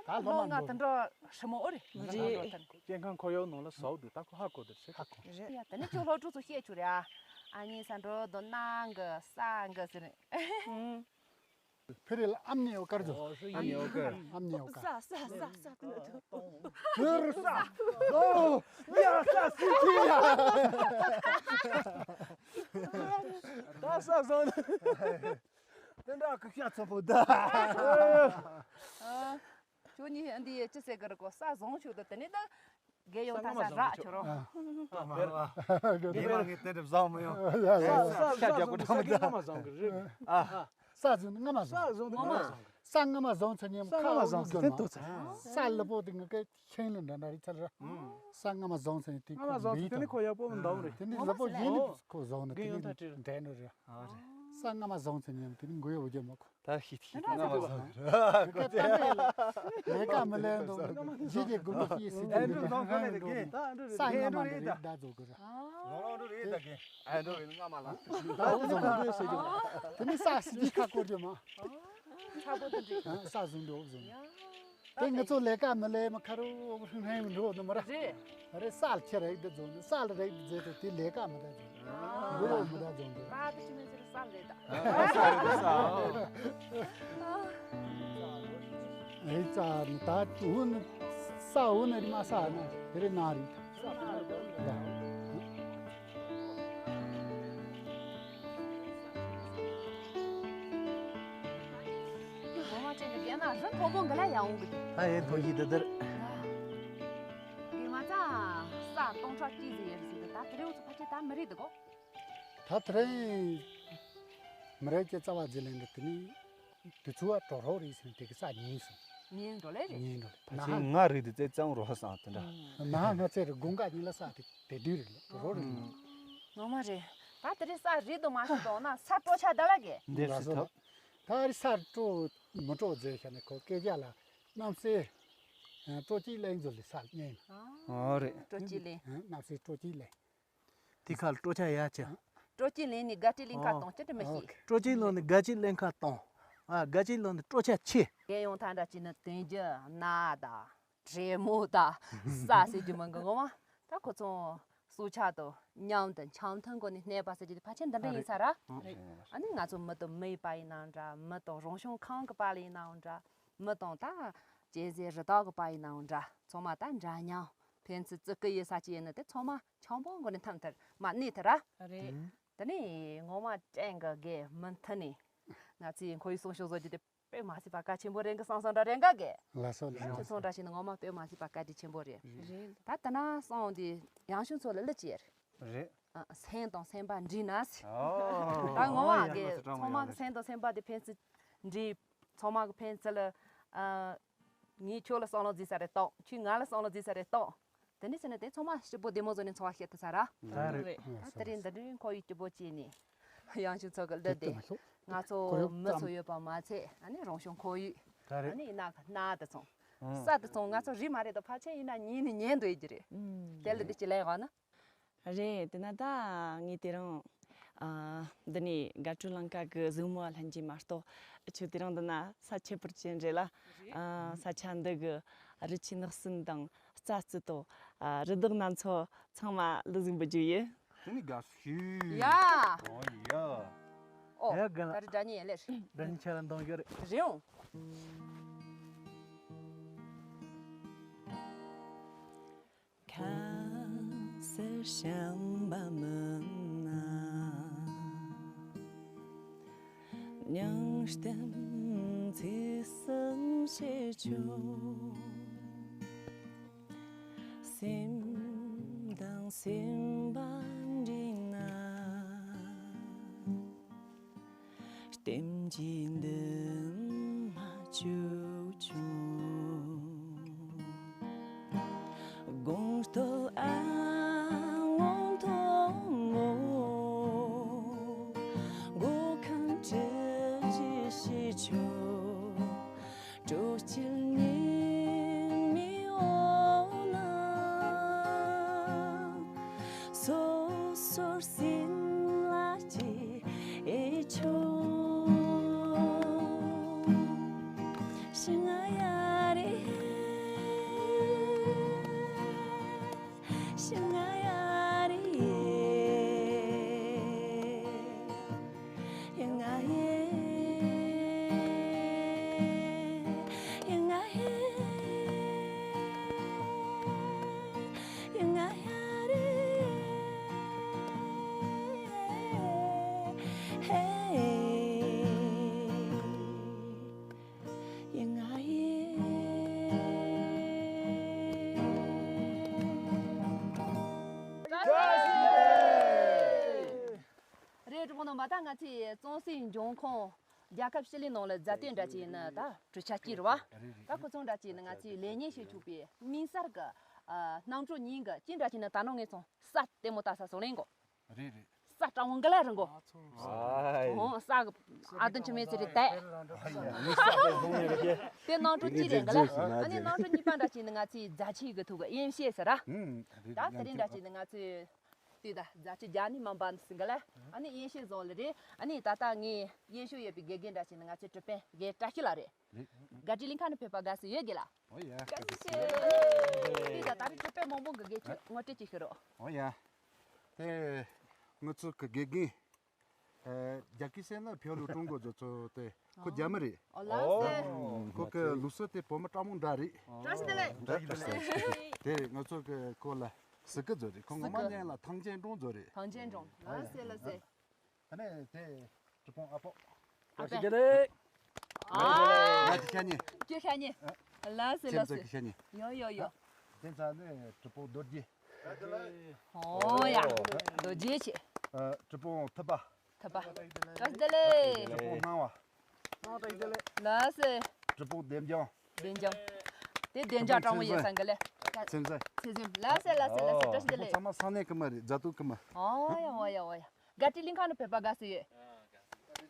ད་ལོ་ལོ་ང་ང་འགྲོ། དེ་འགྲོ་ཧྲི་མོ་ཨོ་རེད། རེད། སྐྱེ་ཁམས་ཁོར་ཡུག་ནང་ལ་ཟོག་འདུག་ད་ཁོ་ཧ་གོ་དེ་ཧ་གོ། རེད། ཡ་དེ་ནི་ཁྱོད་སློབ་ཕྲུག་ཚོ་བཤད་ཆོག་རེད་ཨ། ཨ་ནི་ས་འགྲོ་དོ་ན་གི་ས་གི་ཟེར། ཨུམ། ཕེ་རེ་ལ་ཨམ་ནི་ཡོ་ཀར་ཛོ། ཨོ་ཧྲི་ཡི་ཡོ་ཀར། ཨམ་ནི་ཡོ་ཀར། ས་ས་ས་ས་དེ་ལ་ཐུག་ཕེ་རེ་ས། ཨོ། ཡ་ས་སི་ཁི་ཡ། ད་ས་ཟོ་ནི། དེ་འདྲ་གི་ཤ་ཚ་པོ་ད། ཨ། ཁྱོད་གཉིས་འདི་ཅི་ཟེར་གི་རེད་གོ་ས་བཟང་ཆུ་ད་དེ་ནི་ད། རྒས་ཡོང་ཐ་ས་རག་ཆུ་རོ། ཨ། རྒས་མ་ངས་དེ་འདྲ་བཟང་མི་ཡོང་། ས་ས་ས་ཤ་རྒྱག་གོ་ས་ས་ཐམ་ས་ད། རྒས་མ་བཟང་གི་རེད། ཨ། ས་ཟུང་ནི་རྔ་མ་ས་ཟུང་། ཟོང་དེ་ངོ་མ། ས་རྔ་མ་ཟོང་ཚ་ཉམས་ས་རྔ་མ་ཁ་ཟོང་ཚ་དེ་འདུག་ཚ། ས་ལ་པོ་དེ་ངི་ཀ་ཤིང་ལ་འདྲ་འདྲ་རི་ཚ་ར། ས་རྔ་མ་ཟོང་ཚ་ནི་དེ་རྔ་མ་ཁོ་ཟོང་ཚ་མི་དེ་ནི་ཁོ་ཡག་པོ་མི་འདུག་རེད། དེ་ནི་ལ་པོ་ཡིན་ནི་ཁོ་ཟོང་ནི་དེ་ནི་འདྲ་འདྲ་རེད། ས་རྔ་མ་ཟོང་ཚ་ཉམས་དེ་ནི་མགོ་ཡོ་བོ་རྒྱ་མ་ཁོ། ད་ཤི་ཤི་རྔ་མ་ཟོང་། ལས་ཀ་མི་ལས་འདུག་ཇི་གི་དགུ་མི་ཤི་སི་དེ་ནི་ས་རྔ་མ་འདྲ་རེད་ད་ཛོ་གི་ར། ལོང་ལོང་འགྲོ་རེད་ད་གིན། ཨ་འགྲོ་རེད་རྔ་མ་ལ། ད་འོབ་བཟུང་འགྲོ་ཟེར་རྒྱུ། དེ་ནི་ས་སི་ཇི་ཁ་བསྐོར་རྒྱུ་མ། ཚ་པོ་དེ་འདྲ། ས་བཟུང་འགྲོ་འོབ་བཟུང་། དེ་ང་ཚོ་ལས་ཀ་མི་ལས་མ་ཁ་རུ་ཧྲིང་ཧྲིང་འགྲོ་ནི་མ་ར། རེད། རེད་ས་ལ་ཁྱེར་རེད་འདི་བཟུང་ནི་ས་ལ་རེད་འདི་བཟོས་ཏེ་དེ་ལས་ཀ་མི་འདྲ་བཟུང་། འགུལ་ལོག་མི་འདྲ་བཟུང་འདི། ད་དེ་ཆུ་མེད་ཟེར་ས་ལ་རེད་ད། ཨེ་ཙ་ནི་ད་འུ་ནི་ས་འུ་ནི་རི་མ་ས་ན་དེ་རེད་ན་རེད། ངོ་མ་ཅན་གྱི་རྒན་ན་རི་མཐོ་པོ་འགི་ལ་ཡང་འོང་གི་འདུག་ད་ཡེ་མཐོ་ཡི་འདི་འདིར། རྒན་མ་ཚ་ས་སྟོང་ཕྲག་གཅིག་ཟིག་ཡོད་ཟིག་འདུག་ད་དེ་རིང་ཚོ་ཕལ་ཆེར་ད་མི་རེད་འདུག་གོ། ད་དེ་རིང་མི་རེད་ཀྱི་རྩ་བ་ཟིག་ལེན་འདུག་དེ་ནི། དུས་ཚོད་བ་གྲོག་རོག་རེད་ཟེར་ནས་དེ་གི་ས་ཉིན་སོང་། ཉིན་འགྲོ་ལེ་རེད། ཉིན་འགྲོ་ལེ། ཕ་ཆེན་ང་རེད་དེ་ཙེ་ཙང་རོ་ཧ་སང་དེ་འདྲ། ན་ང་ཚེ་རེ་དགུན་ཁ་ཉིན་ལ་ས་དེ་དེ་དུས་རེད་ལ་གྲོག་རོག་རེད། ངོ་མ་རེད། ད་དེ་རིང་ས་རེད་དུ་མ་ཤི་དོང་ན་ས་སྤྲོ་ཆ་ད་ལ་གེ། འདེབས་སུ་ཐུབ། ད་རི་ས་སྤྲོ་མི་སྤྲོ་ཟེར་ཤ་ནས་ཁོ་སྐད་རྒྱག་ལ་གནམ་སེ་སྤྲོ་སྐྱིད་ལེན་ཟོ་ལེ་ས་ཉན། ཨོ་རེད། སྤྲོ་སྐྱིད་ལེན། གནམ་སེ་སྤྲོ་སྐྱིད་ལེན། དེ་ཁར་སྤྲོ་ཆ་ཡ་ཆེ། སྤྲོ་སྐྱིད་ལེན་ནི་དགའ་སྤྲོ་ལེན་ཁ་ཨོ། གཏོང་ཅི་དྲི་མི་ཤེས། སྤྲོ་སྐྱིད་ལོན་ནི་དགའ་སྤྲོ་ལེན་ཁ་གཏོང་། ཨ་དགའ་སྤྲོ་ལོན་ནི་སྤྲོ་ཆ་ཆེ། རྒན་ཡོང་ཐང་འདྲ་ཅིག་ནི་དོན་རྒྱུ་ན་ད་དྲེད་མོ་ད་ས་ཟེར་རྒྱུ་མང་གི་ངོ་མ། ད་ཁོ་ཚོ་སྲོག་ཆགས་དང་མཉམ་དུ་འཆམ་མཐུན་སྒོ་ནས་གནས་པ་ཟེར་རྒྱུ་དེ་ཕལ་ཆེར་འདི་འདྲ་ཡིན་ས་ར། ཨ་ནི་ང་ཚོ་མི་དང་མིའི་བར་ཡིན་ནའང་འདྲ། མི་དང་རང་བྱུང་ཁམས་ཀྱི་བར་ལ་ཡིན་ནའང་འདྲ། མི་དང་ད་གཅན་གཟན་རི་དྭགས་ཀྱི་བར་ཡིན་ནའང་འདྲ། ཚང་མ་ད་འདྲ་མཉམ། ཕན་ཚུན་བརྩི་བཀུར་ཡོད་ས་ཅིག་ཡིན་ན་དེ་ཚང་མ་འཆམ་པོ་སྒོ་ནས་འཐམ་ཐུབ་མ་གནས་ཐུབ་ར། རེད། དེ་ནས་ངོ་མ་ཅན་གི་དགེ་མུ་མཐུད་ནས་ང་ཚོའི་ཁོར་ཡུག་སྲུང་སྐྱོབ་བཟོ་རྒྱུ་དེ་དཔེ་མ་སྲིད་པ་གལ་ཆེན་པོ་རེད་གི་བསམ་བསམ་འདྲ་རེད་འགའ་གི། ལགས་སོ་ལགས་སོ། ཁྱོད་ཚོ་འདྲ་ཞིག་ནི་ངོ་མ་དཔེ་མ་སྲིད་པ་བཀའ་དྲིན་ཆེན་པོ་རེད། རེད། ད་དེ་ན་སོང་དེ་ཡང་ཞུ་ཚོ་ལ་ལི་ཅེར། རེད། ཨ་སེམས་དང་སེམས་པ་འདྲིས་ན་སི། ཨོ། ད་ངོ་མ་ཨོ་གི་ཡ་ཚང་མ་གི་སེམས་དང་སེམས་པ་དེ་ཕན་ཚུན་འདྲིས། ཚང་མ་གི་ཕན་ཚུན་ལ་ཨ། ངས་ཁྱོད་ལ་བསམ་བློ་རྩེ་ས་རེད་ཏོག་ཁྱོས་ང་ལ་བསམ་བློ་རྩེ་ས་རེད་ཏོག་དེ་ནས་ཟེར་ན་དེ་ཚང་མ་སྐྱིད་པོ་བདེ་མོ་བཟོ་ནས་འཚོ་བ་སྐྱེལ་ཐུབ་ས་ར། ད་རེད། ད་དེ་རིང་འདི་འདྲའི་ཁོར་ཡུག་སྐྱིད་པོ་བྱས་ནས་ཡང་ཞུ་ཚོ་གི་ལི་དེ་ང་ཚོ་མི་ཚོ་ཡོད་པ་མ་ཚད་ཨ་ནི་རང་བྱུང་ཁོར་ཡུག་ད་རེད། ཨ་ནི་ཡིན་ན་གནའ་དེ་ཚོང་ས་དེ་ཚོང་ང་ཚོ་རི་མ་རེད་དོ་ཕལ་ཆེར་ཡིན་ན་ཉིན་ནས་ཉན་འདོད་ཀྱི་རེད། དེ་ལ་དེ་ཅི་ལས་ག་ན། རེད། དེ་ན་ད་ངས་དེ་རིང་ཨ་འདི་ནས་དགའ་སྤྲོ་ལང་ཀ་གི་གཟིགས་མོ་ལྷན་རྒྱས་མ་གཏོགས་ཁྱོད་དེ་རིང་འདི་ན་ས་ཁྱད་པར་ཅན་རེད་ལ། ཨ་ས་ཆ་འདི་གི་རི་ཆུ་ནགས་གསུམ་དང་རྩྭ་རྩི་ཏོག་ཨ་རི་དྭགས་སྣ་ཚོགས་ཚང་མ་ལ་གཟིགས་འབུལ་རྒྱུ་ཡིན། དེ་ནི་དགའ་ཤོས། ཡ། ཨོ་ཡ། ཨོ་ཡ་དགའ་ལ། ད་རི་དགྲ་གཉེན་ཡ་ལེར། དགྲ་གཉེན་ཆ་ལ་འདང་རྒྱུ་རེད། རེད་འོང་། ཁ་སར་བྱམས་པ་མིན་ན། མྱང་སྟེ་ཚིག་གསུམ་བྱེད་ཆོག་སེམས་དང་སེམས་པ་འདྲིས་ན། དེམ་གྱི་འདུན་མ་བཅུ་བྱུང་། དགོངས་རྟོགས་ཨ་ངོ་མཐོང་ངོ་། སྒོ་ཁང་གྲུ་བཞི་ཕྱི་ཕྱོགས། སྤྲོ་སྐྱིད་ཉི་མའི་འོག་ན། སོ་སོར་སིམ་ལ་སྐྱེ་འོས་ཆོག་ཤི་ང་ཡ་རེ། ཤི་ང་ཡ་རེ། ཡ་ང་ཡེ། ཡ་ང་ཡེ། ཡ་ང་ཡ་རེ། ཧེ། ཡ་ང་ཡེ། རེད། གྲོགས་པོ་རྣམ་པ། ད་ང་ཚོའི་གཙང་སེལ་འབྱུང་ཁུངས་རྒྱལ་ཁབ་སྤྱི་གླིང་ནང་ལ་རྫ་སྟོད་འདྲ་ཅིག་ཡིན་ན་ད་གྲུ་ཆ་གཅིག་རེད་བ། རེད་རེད། ད་ཁོ་ཚོ་འདྲ་ཅིག་ཡིན་ན་ང་ཚོའི་ལས་གཉེར་བྱེད་ཆོག་པའི་དམིགས་བསལ་གྱི་ཨ་གནམ་གྲུ་གཉིས་ཀྱི་གཅིག་འདྲ་ཅིག་ཡིན་ན་ད་ནང་ངས་ཚོང་ས་ལྟད་མོ་ལྟ་ས་བཟོ་ལེན་གོ། རེད་རེད། ས་གྲང་བོ་འགའ་ལ་རིང་གོ། ཨ་ཚོ། ཨ་ཡེ། ཨོ་ས་གི་ཨ་དོན་ཆུ་མེད་ཚེ་རེད་དེ། ཨ་ཡེ། མི་ས་གི་བཟོ་ངེས་རེད་དེ། དེ་གནམ་གྲུ་གཅིག་རེད་འགའ་ལ། ཨ་ནི་གནམ་གྲུ་གཉིས་པ་འདྲ་ཅིག་ཡིན་ན་ང་ཚོའི་རྫ་ཆུ་གི་ཐོག་གི་གཡམ་ཤེས་ཟེར་ར། ཨུམ། རེད་ད་རེད། དེ་རིང་འདྲ་ཅིག་ཡིན་ན་ང་ཚོའི། དེ་ད་རྫ་ཆུ་རྒྱ་ནི་མ་འབབ་ཟིན་ག་ལ། ཨ་ནི་གཡས་ཤོད་རྫོང་ལ་རེད། ཨ་ནི་ད་ལྟ་ངའི་གཡས་ཤོད་ཡོད་པའི་དགེ་རྒན་འདྲ་ཞིག་ནི་ང་ཚོའི་གྲུ་དཔོན་དགེ་བཀྲ་ཤིས་ལགས་རེད། རེད། དགའ་སྤྲོའི་གླིང་ཁ་ནས་ཕེབས་པ་དགའ་བསུ་ཡོད་དགེ་ལགས། ཨོ་ཡ། དགའ་བསུ་ཆེ། དེ་ད་ད་རེས་གྲུ་དཔོན་མང་པོ་གི་དགེ་ཆོས་ངོ་སྤྲོད་ཅིག་ཞུ་རོགས། ཨོ་ཡ། དེ་ང་ཚོ་གི་དགེ་རྒན། ཨ། རྒྱ་སྐད་བཤད་ན་ཕྱོགས་ལུས་ཀྲུང་གོ་ཚོ་ཚོ་དེ་ཁོ་རྒྱ་མི་རེད། ཨོ་ལགས་སོ། ཁོ་གི་ལུགས་སྲོལ་དེ་བོད་མི་སྤྲང་མོ་འདྲ་རེད། བཀྲ་ཤིས་བདེ་ལེགས། བཀྲ་ཤིས་བདེ་ལེགས། དེ་ང་ཚོ་གི་ཁོ་ལ་སི་ཀི་བཟོ་རེད། ཁོ་ངོ་མ་སྙན་ལ་ཐང་ཆེན་ཀྲུང་བཟོ་རེད། ཐང་ཆེན་ཀྲུང་། ལགས་སེ་ལགས་སེ། ཨ་ནི་དེ་གྲུ་དཔོན་ཨ་པོ། བཀྲ་ཤིས་བདེ་ལེགས། ཨ། ང་ཅི་ཤ་ཉེ། ཅི་ཤ་ཉེ། ལགས་སེ་ལགས་སེ། ཁྱེད་ཀྱི་ཤ་ཉེ། ཡོ་ཡོ་ཡོ། དེ་ཚ་ནི་གྲུ་དཔོན་རྡོ་རྗེ། ཨོ་ཡ། རྡོ་རྗེ་ཆེ། ཨ། གྲུ་དཔོན་ཐུབ་པ། ཐུབ་པ། བཀྲ་ཤིས་བདེ་ལེགས། གྲུ་དཔོན་སྣང་བ། ལགས་སེ། གྲུ་དཔོན་བདེ་འཇམ། བདེ་འཇམ། དེ་བདེ་འཇམ་སྤྲང་བོ་ཡིན་ས་འགའ་ལས། ཚེ་བཟང་། ཚེ་བཟང་། ལགས་སེ་ལགས་སེ་ལགས་སེ། བཀྲ་ཤིས་བདེ་ལེགས། ཚང་མ་ས་གནས་ཀྱི་མི་རེད། རྫ་སྟོད་ཀྱི་མི། ཨོ་ཡ་ཨོ་ཡ་ཨོ་ཡ། དགའ་སྤྲོའི་གླིང་ཁ་ནས་ཕེབས་པ་དགའ་བསུ་ཡོད།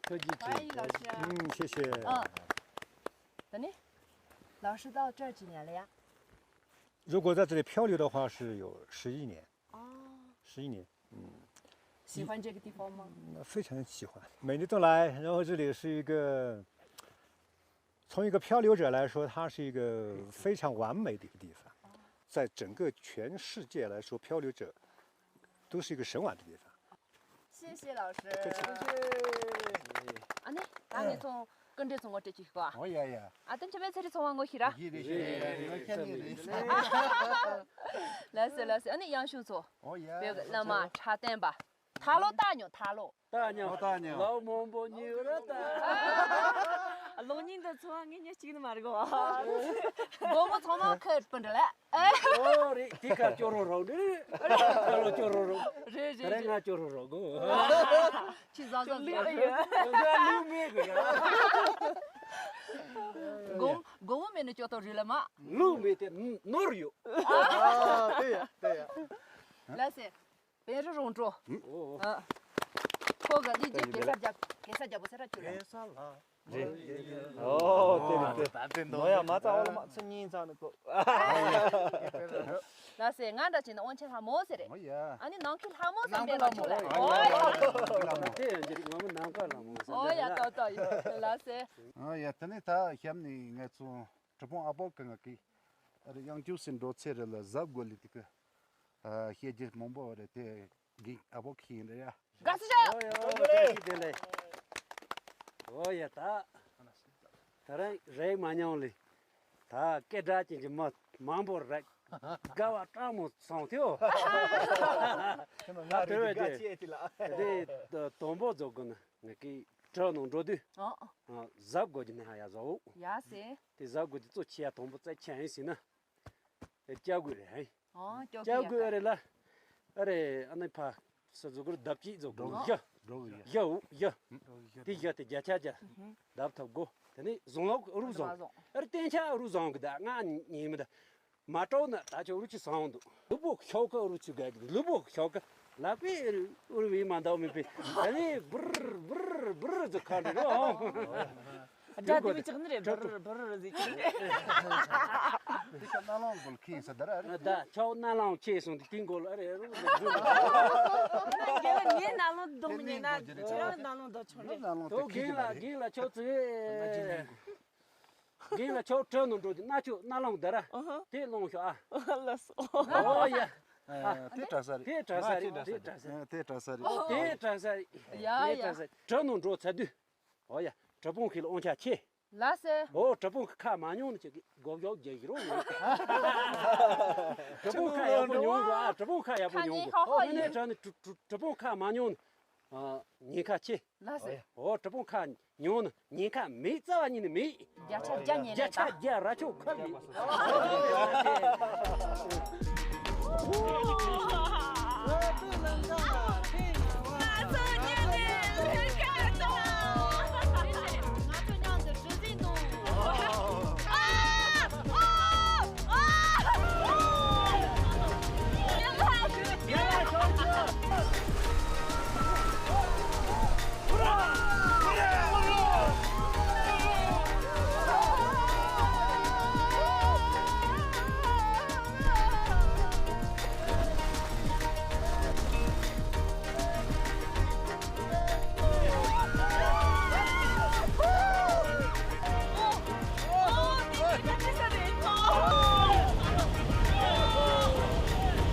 欢迎老师。 ཐུགས་རྗེ་ཆེ། 嗯，谢谢。 ཨ། ད་ནི། 老师到这儿几年了呀？ 如果在这里漂流的话，是有十一年。 哦。 十一年。 嗯。 喜欢这个地方吗？ 嗯，非常喜欢，每年都来，然后这里是一个，从一个漂流者来说，它是一个非常完美的一个地方。在整个全世界来说，漂流者都是一个神往的地方。 谢谢老师。 ཨ་ནི། ད་ངས་ཚོང་སྐུ་མགྲོན་ཚོ་ངོ་སྤྲོད་ཅིག་ཞུ་གོ། ཨོ་ཡ་ཡ། ཨ་དོན་ཆུ་མེད་ཚེ་རིང་ཚོང་བ་ངོ་ཤེས་ར། ཡིན་རེད་ཤེས་རེད། ངོ་ཤེས་ནི་རེད། ལགས་སེ་ལགས་སེ། ཨ་ནི་གཡང་ཤུང་ཚོ། ཨོ་ཡ། བོད་ཀྱི་བླ་མ་འཁྲབ་སྟོན་པ། ཐར་ལོ་བཏགས་མྱོང་། ཐར་ལོ། 大娘， ཨོ་ད་ཉོ། 老嬷嬷你有点大。 ལོ་ཉིན་དུ་ཚོང་ངེད་གཉིས་གཅིག་ནི་མ་རེད་གོ། སྒོར་མོ་ཚང་མ་ཁོས་སྤུན་འདྲ་ལ། ཨོ་རེད། དེ་ཁ་སྐྱོ་རོ་རོ་འདི་རེད། ཁ་ལོ་སྐྱོ་རོ་རོ། རེད་རེད། ད་རེད་རེད། ང་སྐྱོ་རོ་རོ་གོ། ཁྱི་བཟང་བཟང་ཟིག་ཡ། ང་ལུག་མེད་གི་ཡ། སྒོར་སྒོར་མོ་མེད་ནི་སྐྱོ་ཏོ་རེད་ལ་མ། ལུག་མེད་དེ་ནོར་ཡོད། ཨ་དེ་ཡ་དེ་ཡ། ལགས་སེ། བེ་རི་རོང་བྲོ། ཨོ། ཨ། ཁོ་ག་ལི་ཇི་གེ་སར་རྒྱབ་གེ་སར་རྒྱབ་པོ་སེ་ར་ཁྱོད་རེད། གེ་སར་ལ། རེད། ཨོ་དེ་རེད་དེ། ད་དེ་ནོ་ཡ་མ་ཚ་ཨོ་ལ་མ་ཚ་གཉིས་ཚ་ནི་ཁོ། ལགས་སེ། ང་འདྲ་བྱས་ན་དབང་ཆེན་ལྷ་མོ་ཟེར་རེད། ཨོ་ཡ། ཨ་ནི་ནང་ཁུལ་ལྷ་མོ་ཟེར་འདི་ལ་ཁྱོད་ལ། ཨོ་ཡ། དེ་ཡང་འདི་རིགས་ང་མོ་ནམ་མཁའ་ལྷ་མོ་ཟེར། ཨོ་ཡ་ཏོ་ཏོ་ཡོད། ལགས་སེ། ཨོ་ཡ། དེ་ནས་ད་གཤམ་ནས་ང་ཚོ་གྲུ་དཔོན་ཨ་པོ་གི་ང་གི་ཨ་རི་གཡང་ཆུ་སེ་འགྲོ་ཚེ་རེ་ལ་གཟབ་དགོས་ལི་དེ་གི། ཨ། བཤད་རྒྱུ་མང་པོ་རེད་དེ། གི་ཨ་ཕོ་ཁྱི་ཡིན་རེད་ཡ། དགའ་བསུ་ཞུ། ཨོ་ཡ་ཨོ་བཀྲ་ཤིས་བདེ་ལེགས། ཨོ་ཡ་ད། ད་རེས་རེག་མ་མྱོང་ལེ། ད་སྐད་གྲགས་ཅན་གྱི་མི་མང་པོ་རེད། དགའ་བ་སྤྲང་མོ་སོང་ཐེའོ། ད་དེ་བས་དེ་དེ་དོན་པོ་རྫོགས་དགོས་ན་ངས་ཀི་གྲོ་ནང་འགྲོ་དུས། ཨོ། གཟབ་དགོས་ཀྱི་ནི་ཧ་ཡ་བཟོ། ཡ་སེ། དེ་གཟབ་དགོས་ཀྱི་གཙོ་ཆེ་ཡ་དང་པོ་རྩ་ཆེ་ཡིན་ཟེར་ན། དེ་སྐྱབས་དགོས་རེད་ཧ། ཨོ། སྐྱོ་སྐྱབས་དགོས་རེད་ལ། ཨ་རེ་ཨ་ནི་ཕ་ས་རྫོགས་གུར་བརྡབ་ཅིག་རྫོགས་གུར་ཡ། རོགས་ཡ། ཡ་འུ་ཡ། རོགས་ཡ། དེ་ཡ་དེ་བརྒྱ་ཆ་བརྒྱ། ལྡབ་ཐབ་དགོ། དེ་ནས་བཟང་ལོག་རུ་བཟང་། ཨར་བསྟན་ཆ་རུ་བཟང་གི་ད་ང་ཉན་མི་ད། མ་སྤྲོ་ན་ད་ཆོ་རུ་ཅི་བཟང་འདུག་ལུས་པོ་ཤོག་གི་རུ་ཅི་ག་གི་ལུས་པོ་ཤོག་གི་ལག་པས་རུ་བའི་མ་འདའ་མི་པའི་ད་ནི་བུར་བུར་བུར་ཟི་ཁ་འདྲི་རོ། སྒྲ་དེ་བས་ཅག་ནི་རེད། བུར་བུར་ཟི་ཅག་ནི་རེད། དེ་ཤ་ནག་ལོང་གོལ་ཁེངས་ས་ད་ར་རེད། ད་ཆོག་ནག་ལོང་ཁེངས་སོང་དེ་དེང་གོལ་ཨ་རེད་རུ་ཟི་རུ། ངས་ནག་ལོང་རྡུང་ཉེ་ན་ཁྱེད་རང་ནག་ལོང་ད་ཆོག་རེད། ནག་ལོང་ད་དོ་ཁེངས་རྒན་ལགས་རེད། རྒན་ལགས་ཆོག་ཚེ། རྒན་ལགས་ཆོག་བྲོས་ནང་འགྲོ་དེ་ན་ཆོག་ནག་ལོང་ད་ར། ཨ་ཧ། དེ་ལོང་ཤོག་ཨ། ལགས་སོ། ཨོ་ཡ། ཨ། དེ་དྲག་ས་རེད། དེ་དྲག་ས་རེད། དེ་དྲག་ས་རེད། དེ་དྲག་ས་རེད། ཨོ་དེ་དྲག་ས་རེད། ཡ་དེ་ཡ། དྲག་ས་རེད། བྲོས་ནང་འགྲོ་ཚར་དུས། ཨོ་ཡ། གྲུ་དཔོན་ཁྱེད་ལ་དབང་ཆ་ཆེ། ལགས་སེ། ཨོ་གྲུ་དཔོན་ཁ་མ་ཉོང་ནི་ཅིག་གི་སྒོ་ཕྱོགས་རྒྱག་གི་རོ། གྲུ་དཔོན་ཁ་ཡག་པོ་ཉོང་རོ་ཨ། གྲུ་དཔོན་ཁ་ཡག་པོ་ཉོང་གོ། ཨོ་ནས་དྲ་ནི་གྲུ་གྲུ་གྲུ་དཔོན་ཁ་མ་ཉོང་ནི། ཨ་ཉེན་ཁ་ཆེ། ལགས་སེ། ཨོ་གྲུ་དཔོན་ཁ་ཉོང་ནི་ཉེན་ཁ་མེད་རྩ་བ་ཉིད་ནས་མེད། བརྒྱ་ཆ་བརྒྱ་ཉེན་བརྒྱ་ཆ་བརྒྱ་ར་ཆོག་ཁ་མེད།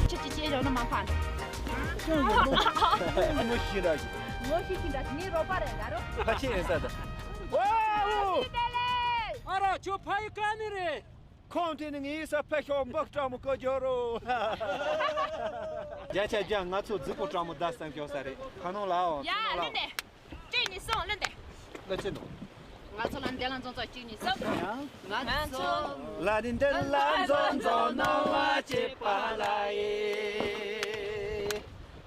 ཁྱེད་ཀྱི་སྐྱེས་བཞག་ན་མ་ཕན། ངོ་ཤེས་ར་ཞིག་ངོ་ཤེས་ཤིག་འདྲ་ངའི་རོགས་པ་རེད་ད་རོ། ཕ་ཆེ་ཡིན་ས་ད། ཝའོ། ཨ་རོ་ཁྱོད་ཕ་ཡི་ཀ་ནི་རེད། ཁོང་དེ་ནི་ངའི་ས་ཕ་ཤོག་འབག་སྤྲང་མོ་ཀོ་ཇོ་རོ། བརྒྱ་ཆ་བརྒྱ་ང་ཚོ་རྫིག་པོ་སྤྲང་མོ་ད་སེམས་སྐྱོ་ས་རེད། ཁ་ནང་ལའོ། ཡ་ལེན་དེ། གཅིག་གཉིས་གསུམ་ལེན་དེ། ལ་ཆེ་ནོ། ང་ཚོ་ལ་འདན་ལ་འཛོམས་ཚོགས་གཅིག་གཉིས་གསུམ། ང་ཚོ་ལ་ནི་འདན་ལ་འཛོམས་འཛོམས་གནང་བ་བྱེད་པ་ལ་ཡེ།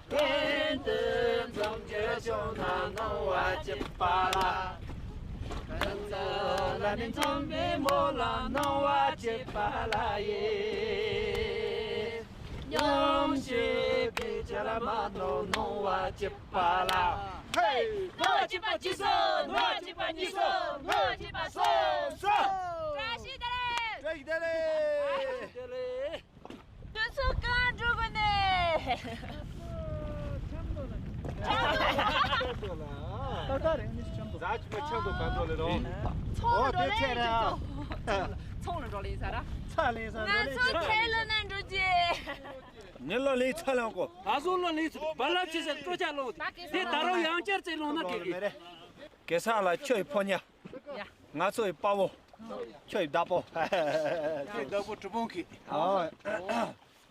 དེ་འདི་འཛོམས་རྒྱུ་བྱུང་ན་གནང་བ་བྱེད་པ་ལ། ང་ཚོ་ལ་ནི་འཛོམས་པའི་མོ་ལ་གནང་བ་བྱེད་པ་ལ་ཡེ། ཉམས་ཞིབ་ཀྱི་ཆ་ལ་མ་གནང་གནང་བ་བྱེད་པ་ལ། ཧེ། ནོར་གཅིག་པ་གཅིག་སོ། ནོར་གཅིག་པ་གཉིས་སོ། ནོར་གཅིག་པ་སོ་སོ། བཀྲ་ཤིས་བདེ་ལེགས། བཀྲ་ཤིས་བདེ་ལེགས། བདེ་ལེགས། དུས་ཚོད་གང་འགྲོ་གི་ནས། ཆམ་དོ་ལ། ཆམ་དོ་ལ། ད་ད་རེད་ནི་ཆམ་དོ། ཟ་ཅི་པ་ཆམ་དོ་གང་དོ་ལེ་རོ། ཚོང་ལ་འགྲོ་ལེ་ཡིན་ཚོ། ཚོང་ལ་འགྲོ་ལེ་ཡིན་ས་ར། ཚ་ལེ་ས་འགྲོ་ལེ་ཡིན་ཚོ། ང་ཚོ་ཁྱེད་ལ་ན་འགྲོ་རྗེས། ནི་ལོ་ལེ་ཚ་ལང་གོ། ད་སོ་ལོ་ལེ་ཚ་བ་ལ་ཆི་ཟེར་སྤྲོ་ཆ་ལོ། དེ་ད་རོ་ཡང་བསྐྱར་ཙེ་ལོ་ན་དེ་གི། གེ་སར་ལ་ཁྱོད་ཕོ་ཉ། ང་ཚོ་ཡི་དཔའ་བོ། ཁྱོད་ཡི་བདག་པོ། ཁྱོད་བདག་པོ་གྲུ་དཔོན་གི། ཨོ།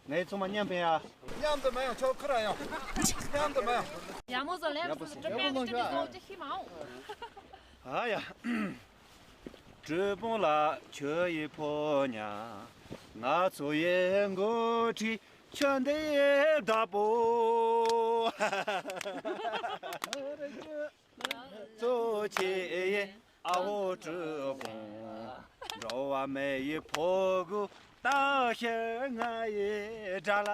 ངའི་ཚང་མ་མཉམ་པའི་ཡ། མཉམ་དུ་མ་ཡང་ཆོག་ཁ་ར་ཡང་། མཉམ་དུ་མ་ཡང་། ཡ་མོ་ཟོ་ལེམ་སུ་གྲུ་དཔོན་གི་ཏི་ཏི་ཟོ་ཅི་ཤི་མ་འོ། ཨ་ཡ། གྲུ་དཔོན་ལ་ཁྱོད་ཡི་ཕོ་ཉ། ང་ཚོ་ཡི་འགོ་ཁྲིད་ཁྱོད་འདི་ཡི་བདག་པོ། གཙོ་ཆེ་ཡེ་ཨ་ཧོ་གྲུ་དཔོན། འགྲོ་བ་མི་ཡི་ཕོ་རྒོད་ལྟ་ཤེས་ང་ཡི་དགྲ་ལ་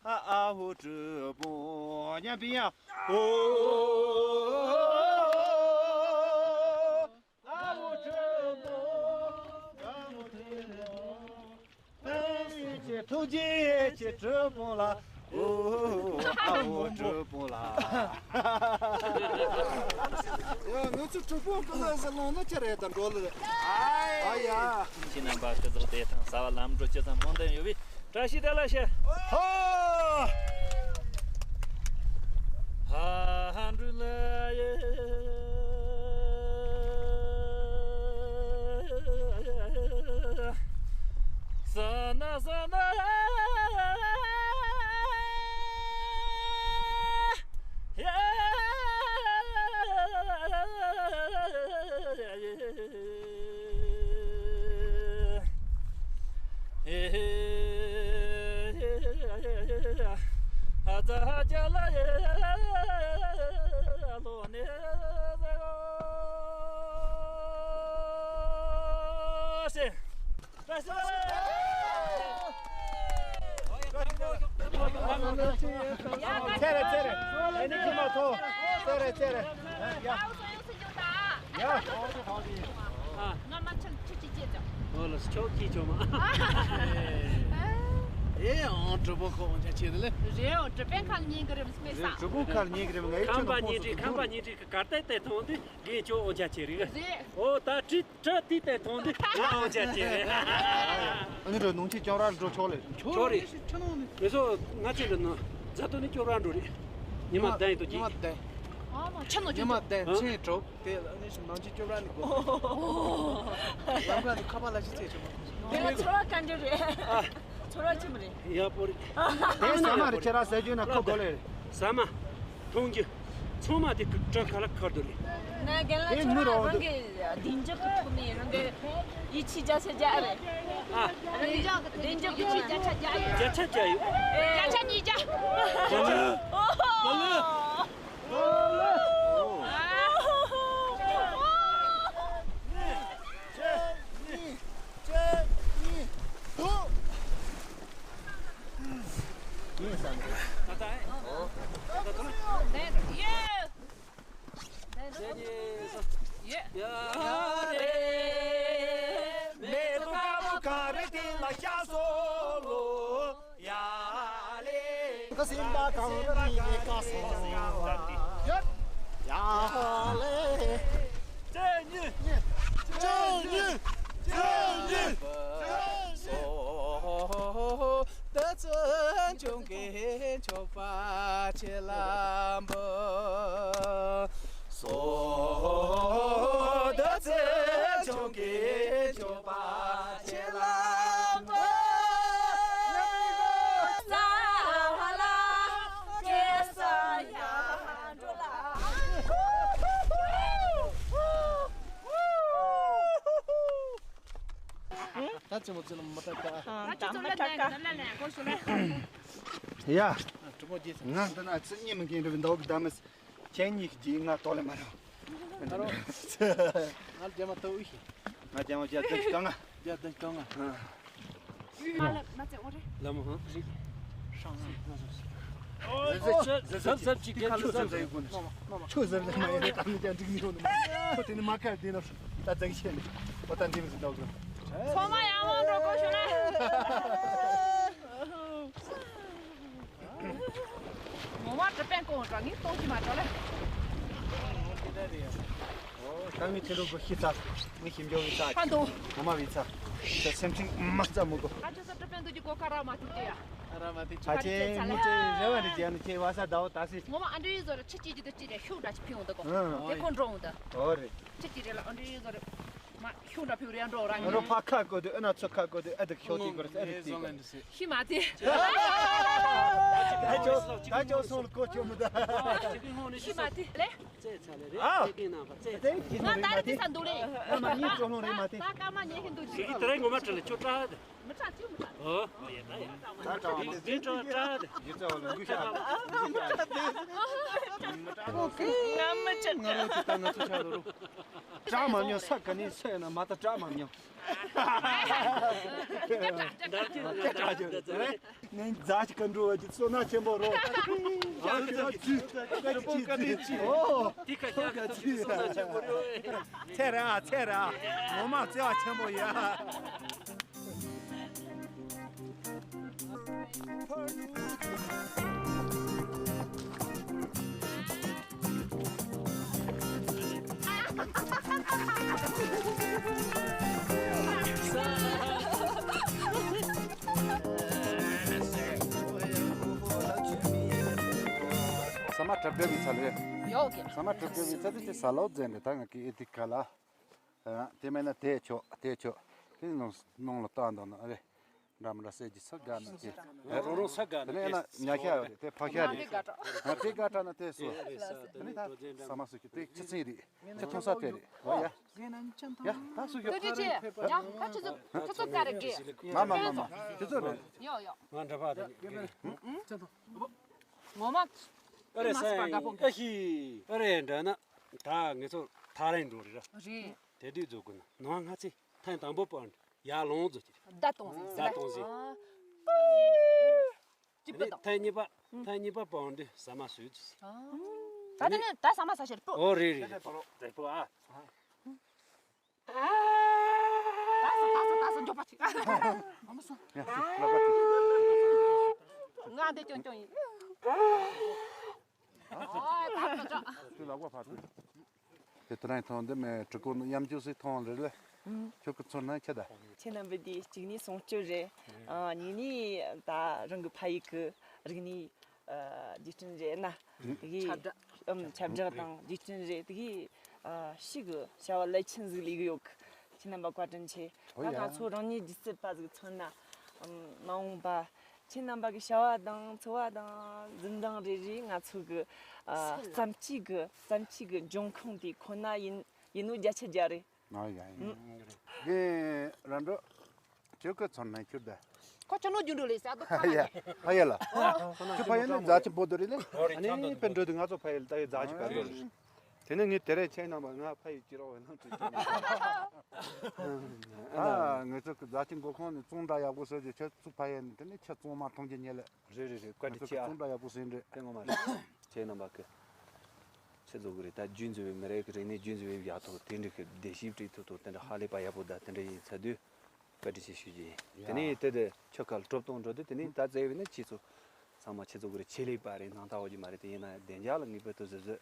ཨ་ཧོ་གྲུ་དཔོན་མཉམ་པི་ཡ་ཨོ། ཨ་ཧོ་གྲུ་དཔོན། ཨ་ཧོ་གྲུ་དཔོན། ཐུགས་རྗེ་ཆེ་གྲུ་དཔོན་ལ། ཨོ། ཨ་ཧོ་གྲུ་དཔོན་ལ། ཡ་ང་ཚོ་གྲུ་དཔོན་ཀུན་ལ་ཟེར་ལོང་ན་ཁྱེད་རེད་ད་འགྲོ་ལེ། ཨ་ཡ། ཁྱེད་རྣམ་པ་སྐུ་གཟུགས་བདེ་ཐང་གསལ་བ་ལམ་འགྲོ་ཇི་ཙམ་སྨོན་འདུན་ཡོད་པའི་བཀྲ་ཤིས་བདེ་ལེགས་ཞུ། ཧོ། ཧ་ཧ་འགྲུལ་ལ་ཡེ། ས་ན་ས་ན། ཚེ་རེད། ཡ། ཨའོ་སོ་ཡོང་སུ་འཇུག་ད། ཡ། ཨ་ང་མ་ཆུ་ཆུ་ཅི་ཅི་ཅི། ཨོ་ལ་ཆོག་གི་ཆོག་མ། ཨེ་ཨང་གྲུ་པོ་ཁོ་འོང་ཆ་ཆེ་རེད་ལེ། རེད་ཨོ་གྲུ་པན་ཁ་ཉིན་གི་རེམ་སྨེ་ས། གྲུ་པོ་ཁ་ཉིན་གི་རེམ་ངའི་ཁམས་པ་ཉིན་གྲི་ཁམས་པ་ཉིན་གྲི་གི་གར་ཏེ་ཏེ་ཐོང་དུས་གི་ཆོག་འོང་ཆ་ཆེ་རེད། རེད། ཨོ་ད་ཁྲི་ཁྲི་ཏི་ཏེ་ཐོང་དུས་ང་འོང་ཆ་ཆེ་རེད། ཨ་ནི་འགྲོ་ནུང་ཆེ་ཅང་ར་འགྲོ་ཆོག་ལེ། ཆོག་རེད། མི་སོ་ང་ཚོ་འདི་ནང་རྫ་ཏོ་ནི་ཅོག་ར་འགྲོ་རེད། ཉི་མ་ཉི་མ་བདུན་ཡིན་དུ་ཉི་མ་ཅིག་བདུན། ཨ་མ་ཆ་ནོ་ཉི་མ་ཅོག་བདུན་ཨ་ཕྱིན་འགྲོ། དེ་ལ་ནི་ཞིག་ནང་ཆེ་ཅོག་ར་ནི་གོ། ལམ་ཁ་ནི་ཁ་པ་ལ་ཞིག་ཚེ་ཆོག་མ། དེ་ལ་ཚོར་བ་ག་འདྲ་རེད། ཨ། ཚོར་བ་ཅི་མ་རེད། ཡག་པོ་རེད། དེ་ཟ་མ་རེད་ཁྱེད་རང་ཟ་རྒྱུ་ན་ཁོ་དགོས་ལེ། ཟ་མ། འཐུང་རྒྱུ། ཚང་མ་དེ་གི་བྲག་ཁ་ལ་ཁར་དུ་རེད། ང་རྒན་ལགས་ཁྱོད་རང་རང་གི་བདེ་འཇགས་ཀྱི་ཐོག་ནས་རང་གི་ཡིད་ཆེས་བརྒྱ་ཆ་བརྒྱ་རེད། ཨ། བདེ་འཇགས་ཀྱི་བདེ་འཇགས་ཀྱི་ཡིད་ཆེས་བརྒྱ་ཆ་བརྒྱ་ཡོད། བརྒྱ་ཆ་བརྒྱ་ཡོད། བརྒྱ་ཆ་ཉིས་བརྒྱ། ག་ལེ། ག་ལེ། ཡིན་ས་མེད། ད་ད་ཨེ། ཨོ། ད་ད་ད་ད། ཡེ། ཡ་རེ། མེ་ཏོག་དཀར་པོ་གངས་རི་སྟེང་ལ་ཤར་སོང་ལོ། ཡ་ལེ། ཀ་སིམ་པ་གངས་རི་སྟེང་ནས་ཀ་སོང་ལོ། ཡ་ལེ། ཅེ་ཉི། ཅེ་ཉི། ཅེ་ཉི། སོ། ད་ཚོན་ཆུང་གི་མཆོད་པ་ཆེ་ལམ་པོ། སོ། ད་ཚོན་ཆུང་གི་མཆོད་པ་ཆེ་ལམ་པོ། ས་ལ་ཀེ་ས་ཡ་འགྲོ་ལ། ད་ཅི་མོ་ཅི་ལ་མོ་ཏ་ཀ་ད་ཅི་ཚོ་ལ་ནས་ལ་ལ་ལ་གོ་ཤོ་ལ། ཡ། གྲུ་མོ་རྗེས་ང་འདི་ན་ཚི་གཉིས་མི་མཁན་རུ་འདོག་གི་ད་མི་ཁྱེད་གཉིས་ཀྱིས་ང་ཏོ་ལེ་མ་རོ། ཨ་རོ། ང་རྒྱ་མ་ཏོ་ཨི་ཤི། ང་རྒྱ་མ་རྒྱ་ཏོ་ཤི་ཀ་ང་། རྒྱ་ཏོ་ཤི་ཀ་ང་། ཨ། མ་ལ་མ་ཚེ་འོ་རེ། ལ་མོ་ཧང་རི། ཧྲང་ཧང་ཧང་ཧང་། ཟབ་ཟབ་ཅིག་གེ་ཆུ་ཟབ་ཟབ་ཡོད་ཀུན། ཆུ་ཟབ་ཟབ་མ་ཡོད་ད་མི་ཀྱང་འགྲིག་མི་ཡོང་ནི་མ། ཁོ་དེ་ནི་མ་ཁར་དེ་ན་ད་ཙང་ཤེས་ནི། འོ་ད་འདི་མི་ཟིན་ད་གུ། ཚང་མ་ཡང་མང་འགྲོ་དགོས་ཤོ་ན། ངོ་མ་གྲི་པན་ཀོང་ར་ངས་གཏོང་གི་མ་འགྲོ་ལེ། ད་ངས་ཁྱེད་རང་གི་ཤི་ཚ། ངས་ཞིམ་འཇོག་གི་ཚ། ཧ་འདུག་ངོ་མ་བི་ཚ། ད་སེམས་ཅན་མ་རྩ་མོ་གོ། ཨ་ཅོ་ས་གྲི་པན་དུ་གི་གོ་ཁ་ར་མ་ཐུག་དེ་ཡ། ཨ་ར་མ་ཐུག་ཨ་ཅེ་མུ་ཅེ་རེ་བ་རེ་ཅེ་ཨ་ནི་ཁྱེད་བ་ས་ཟླ་བ་ད་སི། ངོ་མ་ཨ་འདྲ་ཡི་ཟོ་ར་ཆི་ཅི་ཅི་དུ་ཅི་རེ་ཤུགས་འདྲ་ཅི་ཕི་འོང་ད་གོ། ཨ། དེ་ཁོ་འགྲོ་འོང་ད། ཨོ་རེད། ཆི་ཅི་རེ་ལ་ཨ་འདྲ་ཡི་ཟོ་ར། མ་ཤུགས་འདྲ་ཕི་རེ་འགྲོ་ར་ཨ་ནི་ངས། ཕ་ཁ་གོ་དུ་ཨ་ན་ཚོ་ཁ་གོ་དུ་ཨ་དུ་ཤོ་ཏི་གོ་ར་ཨ་དུ་ཏི་གོ། ཤི་མ་ཏི། ད་ཅོ་ད་ཅོ་སོང་ལ་གོ་ཅོ་མི་ད། ཤི་མ་ཏི་ལེ། ཙེ་ཚ་ལེ་རེད། ཨ། ཙེ་གི་ནང་པ་ཙེ་ཙེ། ང་ད་རེ་ཏི་ས་འདུག་ལེ། ཨ་མ་ཉིད་ཅོ་ལོང་རེད་མ་ཏི། ད་ཀ་མ་ཉེ་ཧིན་དུ་ཅི་གི་དེ་རེ་ངོ་མ་ཁྲ་ལེ་ཅོ་ཏྲ་དེ། མི་ཏྲ་ཅི་མི་ཏྲ། ཨོ། ཡེ་ད་ཡ། ད་ཏྲ་མ་ཏི་ཏྲ་ཏྲ་དེ། ཡེ་ཙེ་བ་ལུ་གུ་ཤ། ང་མི་ཅི་ང་རོ་ཅི་ད་ང་ཚོ་ཆ་རོ་རོ། ཏྲ་མ་ཉོ་ས་ག་ནི་སེ་ན་མ་ད་ཏྲ་མ་ཉོ། འདར་གྱི་འདར་གྱི་འདར་གྱི། ནན་རྫ་ཅིག་ག་འགྲོ་བ་ཅིག་བསོད་ནམས་ཆེན་པོ་རོ། ཨ་ཅི་ཅི་ཅི་ཅི་ཅི་ཅི། ཨོ། དེ་ཁ་ཁྱག་གི་ཐུག་གི་བསོད་ནམས་ཆེན་པོ་རོ། ཚེ་ར་ཚེ་ར། ངོ་མ་བརྩེ་བ་ཆེན་པོ་ཡ། ཟ་མ་གྲབས་གྲབས་ཡིན་ས་ལེ། ཡོག་གི། ཟ་མ་གྲབས་གྲབས་ཡིན་ས་དེ་ཅི་ཟ་ལོ་ཟེར་འདི་ད་ང་གི་ཨེ་ཐིག་ག་ལ། ཨ། དེ་མེད་ན་དེ་ཆོག་དེ་ཆོག་དེ་ནང་ནང་ལ་བཏང་འདུག་ན་ཨ་རེ། འདྲ་མི་འདྲ་ཟེར་གྱི་ས་དགའ་ན་དེ། ཨ། རོ་རོ་ས་དགའ་ན་དེ་ནས་ཨ་ན་ཉ་ཤ་ཡོད་རེད་དེ་ཕག་ཤ་རེད། ང་དེ་དགའ་དྲགས། ང་དེ་དགའ་དྲགས་ན་དེ་སོ། དེ་ནས་ད་ས་མ་སུ་ཁྱོད་དེ་ཆི་ཚིང་རེད། ཁྱི་ཐོང་ས་དེ་རེད། ཨོ་ཡ། ཡ་ད་སུ་ཁྱོད། ཁྱོད་ཀྱི་ཅི། ཡ་ཁ་ཆུ་ཚོད་ཁ་ཚོད་ག་རེ་གི། མ་མ་མ་མ་ཆུ་ཚོད་རེད། ཡོ་ཡོ། ང་འདྲ་པ་དེ། ངོ་མ། ཨ་རེ་ས་ཡ། ཨ་ཤི། ཨ་རེ་འདྲ་ན། ད་ངེད་ཚོ་ཐག་རིང་འགྲོ་རེད་ར། རེད། དེ་དུས་རྫོགས་དགོས་ན་ནང་ང་ཚེ་ཐེངས་དང་པོ་པར་ཡར་ལོངས་རྫོགས་ཀྱི་རེད། བརྡ་གཏོང་ཟིན་བརྡ་གཏོང་ཟིན། ཨ། ཅི་པ་དང་། ཐེངས་གཉིས་པ། ཨ། ཐེངས་གཉིས་པ་པར་འདི་ཟ་མ་ཟོས་ཀྱི་ཟིན། ཨ། ད་དེ་ནས་ད་ཟ་མ་ཟ་ཕྱིར་སྤོ། ཨོ་རེད་རེད་རེད། ད་ཟ་ད་ཟ་ད་ཟ་མགྱོགས་པ་ཅིག་ང་འདི་ཅུང་ཅུང་ཡིན། ཨོ་ད་ཟ་ཅོ། དེ་ལག་པ་ཕར་ཐོན། དེ་ཐོ་རངས་ཐོང་འདི་མེ་གྲི་གོ་ནི་གཡམ་ཅུ་སི་ཐོང་རེད་ལེ། ཁྱོད་ཀྱི་ཚོར་སྣང་ཁྱེད་ད། ཁྱེད་རྣམ་པའི་དེ་གཅིག་ནི་སྲུང་སྐྱོབ་རེད། ཨ་གཉིས་ནི་ད་རང་གི་ཕ་ཡུལ་གི་རིག་གནས་རྒྱུ་རྐྱེན་རེད་ན། དེ་གི་ཁྱབ་བསྒྲགས། ཨམ་ཁྱབ་བསྒྲགས་དང་རྒྱུ་རྐྱེན་རེད། དེ་གི་ཨ་ཤི་གི་བྱ་བ་རླབས་ཆེན་ཟིག་ལས་གི་ཡོད་གི། ཁྱེད་རྣམ་པ་བཀའ་དྲིན་ཆེ། ད་ང་ཚོ་རང་ཉིད་སྒྱུ་རྩལ་པ་ཟིག་མཚོན་ན། ཨམ་མ་འོངས་པ་ཁྱེད་རྣམ་པ་གི་བྱ་བ་དང་འཚོ་བ་དང་འཛིན་སྟངས་རེ་རེ་ང་ཚོ་གི་ཨ་བརྩམས་ཆོས་གི་བརྩམས་ཆོས་གི་འབྱུང་ཁུངས་དེ་ཁོ་ན་ཡིན་ཡིན་ནོ་བརྒྱ་ཆ་བརྒྱ་རེད། ཨ་ཡ་ཡ། རྒན་ར་འགྲོ། ཁྱོད་ཀྱི་ཚོར་སྣང་ཁྱོད་ད། ཁོ་ཁྱོད་ནོ་རྒྱུ་འགྲོ་ལས་ས་དུ་ཕ་ཡ། ཕ་ཡ་ལ། ཁྱོད་ཕ་ཡ་ནི་རྫ་ཆེན་པོ་དུ་རེད་ལེ། ཨ་ནི་པན་འགྲོ་དུ་ང་ཚོ་ཕ་ཡ་ལ་ད་ཡི་རྫ་ཆེན་པོ་དུ་རེད། དེ་ནས་ངས་དེ་རིང་ཁྱེད་རྣམ་པ་ང་ཕ་ཡུལ་སྐྱིད་རོགས་བས་ནང་དུ་ཨ་ང་ཚོ་གི་རྫ་ཆེན་མགོ་ཁང་ནས་བཙོང་འདྲ་ཡག་པོ་བཟོས་རྗེས་ཁྱེད་ཚོ་ཕ་ཡུལ་ནས་དེ་ནས་ཁྱེད་བཙོང་མ་མཐོང་རྒྱུ་ཉེ་ལེ། རེད་རེད་རེད། བཀའ་དྲིན་ཆེ་ཨ། བཙོང་འདྲ་ཡག་པོ་བཟོས་རེད། དེ་ངོ་མ་རེད། ཁྱེད་རྣམ་པ་གི་ཁྱེད་ཚོ་གི་རེད། ད་རྒྱུན་འཛིན་པའི་མི་རིགས་ཀྱི་རིག་གནས་རྒྱུན་འཛིན་པའི་ཡག་ཐོག་དེ་འདྲ་གི་བདེ་སྐྱིད་སྤྲད་ཐུབ་ཐུབ་དེ་འདྲ་ཧ་ལས་པ་ཡག་པོ་ད་དེ་འདྲ་ཡིན་ཚ་དུས། བཀའ་དྲིན་ཆེ་ཞུ་རྒྱུ་ཡིན། དེ་ནས་དེ་དེ་ཆོ་ག་ལ་གྲོབ་གཏོང་འགྲོ་དུས་དེ་ནས་ད་བཙལ་བས་ན་ཁྱེད་ཚོ་ཚང་མ་ཁྱེད་ཚོ་གི་རེ་ཆེད་ལས་པ་རེད། སྣང་དག་འོ་ཅི་མ་རེད། དེ་ཡིན་ན་བདེ་འཇགས་ལ་ངེས་པར་དུ་གཟབ་གཟབ་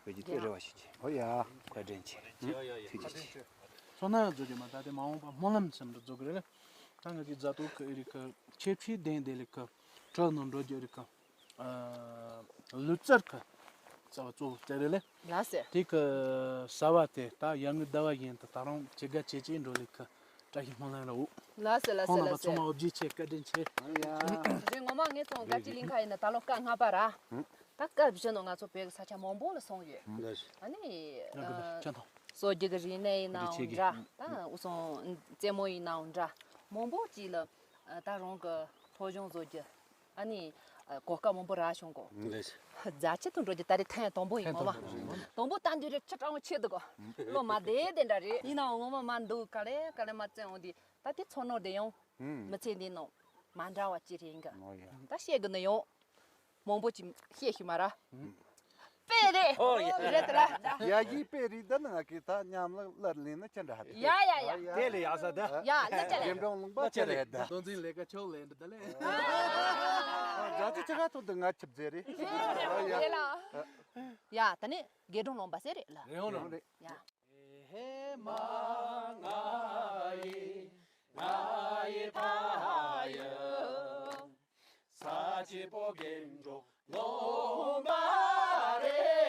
འོ་ཅི་དེ་རེ་བ་ཞུ་རྒྱུ། ཨོ་ཡ། བཀའ་དྲིན་ཆེ། ཐུགས་རྗེ་ཆེ། ཚོར་སྣང་རྫོགས་ཀྱི་མ་ད་དེ་མ་འོངས་པ་སྨོན་ལམ་ཟེར་འདྲ་རྫོགས་ཀྱི་རེད། ད་ང་ཚོའི་རྫ་ཏོག་གི་ཨེ་རིག་གི་ཁྱད་ཆོས་ལྡན་དེ་ལེགས་གི་གྲོལ་ནང་འགྲོ་རྒྱུ་རེད་གི། ལུས་རྩལ་གི་རྩ་བ་གཙོ་བོ་དེ་རེད་ལེ། ལགས་སེ། དེ་གི་ཟ་བ་དེ་ད་ཡར་ངོའི་ཟླ་བ་བཞིན་དུ་ད་རུང་ཇེ་དགའ་ཇེ་ཆེ་འགྲོ་ལེ་གི་བཀྲ་ཤིས་སྨོན་ལམ་རེད། ལགས་སེ་ལགས་སེ་ཁོང་རྣམ་པ་ལགས་སེ། ཚང་མ་འོ་བརྒྱུད་ཆེ་བཀའ་དྲིན་ཆེ། རེད། ངོ་མ་ངས་ཚོང་དཀར་སྤྱི་གླིང་ཁ་ཡིན་ན་ད་ལོ་སྐབས་ལྔ་པ་ར། ད་སྐབས་བཞི་ནང་ང་ཚོ་བོད་ཀྱི་ས་ཆ་མང་པོ་ལ་སོང་ཡོད། ལགས་སེ། ཨ་ནི་ང་གི་ཨ་ཅན་ཐང་། སྲོལ་རྒྱུན་གྱི་རིག་གནས་ཡིན་ནའང་འདྲ། ད་འུ་ཚོ་རྩེད་མོ་ཡིན་ནའང་འདྲ། མང་པོ་ཅིག་ལ་ད་རང་གི་ཐོ་གཞུང་བཟོ་རྒྱུ། ཨ་ནི་གོ་སྐབས་མང་པོ་རག་བྱུང་གོ། ལགས་སེ། རྫ་ཆེན་དུ་འགྲོ་རྒྱུ་ད་རེས་ཐེངས་དང་པོ་ཡིན་ངོ་མ། དང་པོ་ད་འདི་རེད། ཁྱི་སྤྲང་བོ་ཆེ་འདུག་གོ། བློ་མ་བདེ་དེ་འདྲ་རེད། ཡིན་ནའང་ངོ་མ་མ་འདུག་ག་ལེ་ག་ལེ་མ་བཙན་འོང་དུས་ད་དེ་ཚོར་སྣང་དེ་ཡང་མི་ཚེ་འདི་ནང་མ་འདྲ་བ་ཅིག་རེད་གི། ད་བཤད་དགོས་ནི་ཡང་མང་པོ་ཅིག་བཤད་ཤེས་མ་ར། དཔེ་རེད། ཨོ་ཡ། རེད་དེ་ལ། ཡ་གི་དཔེ་རེད་ད། ནི་ང་གི་ད་ཉམས་ལ་ལར་ལེན་ན་ཅི་འདྲ་ཧ། ཡ་ཡ་ཡ། དེ་ལས་ཡག་ས་ད། ཡ་ལ་ཅི་རེད། རྒན་འབྲོང་ལུང་པ་ཅི་རེད་ད། དོན་ཚན་ལས་ཀ་ཆོག་ལས་འདྲ་ད་ལས། རྫ་ཆུ་ཆ་ག་ཐོག་ཏུ་ང་ཆིབས་རྫས་རེད། ཨོ་ཡ། རེད་ལ། ཡ་ད་ནི་དགེ་སྒྲུང་ལུང་པ་ཟེར་རེད་ལ། རེད་འོང་རེད། ཡ། ཧེ་མ་ང་ཡི་ང་ཡི་ཕ་ཡུལ། ས་ཆེན་པོ་དགེ་འབྲོང་ལུང་པ་རེད།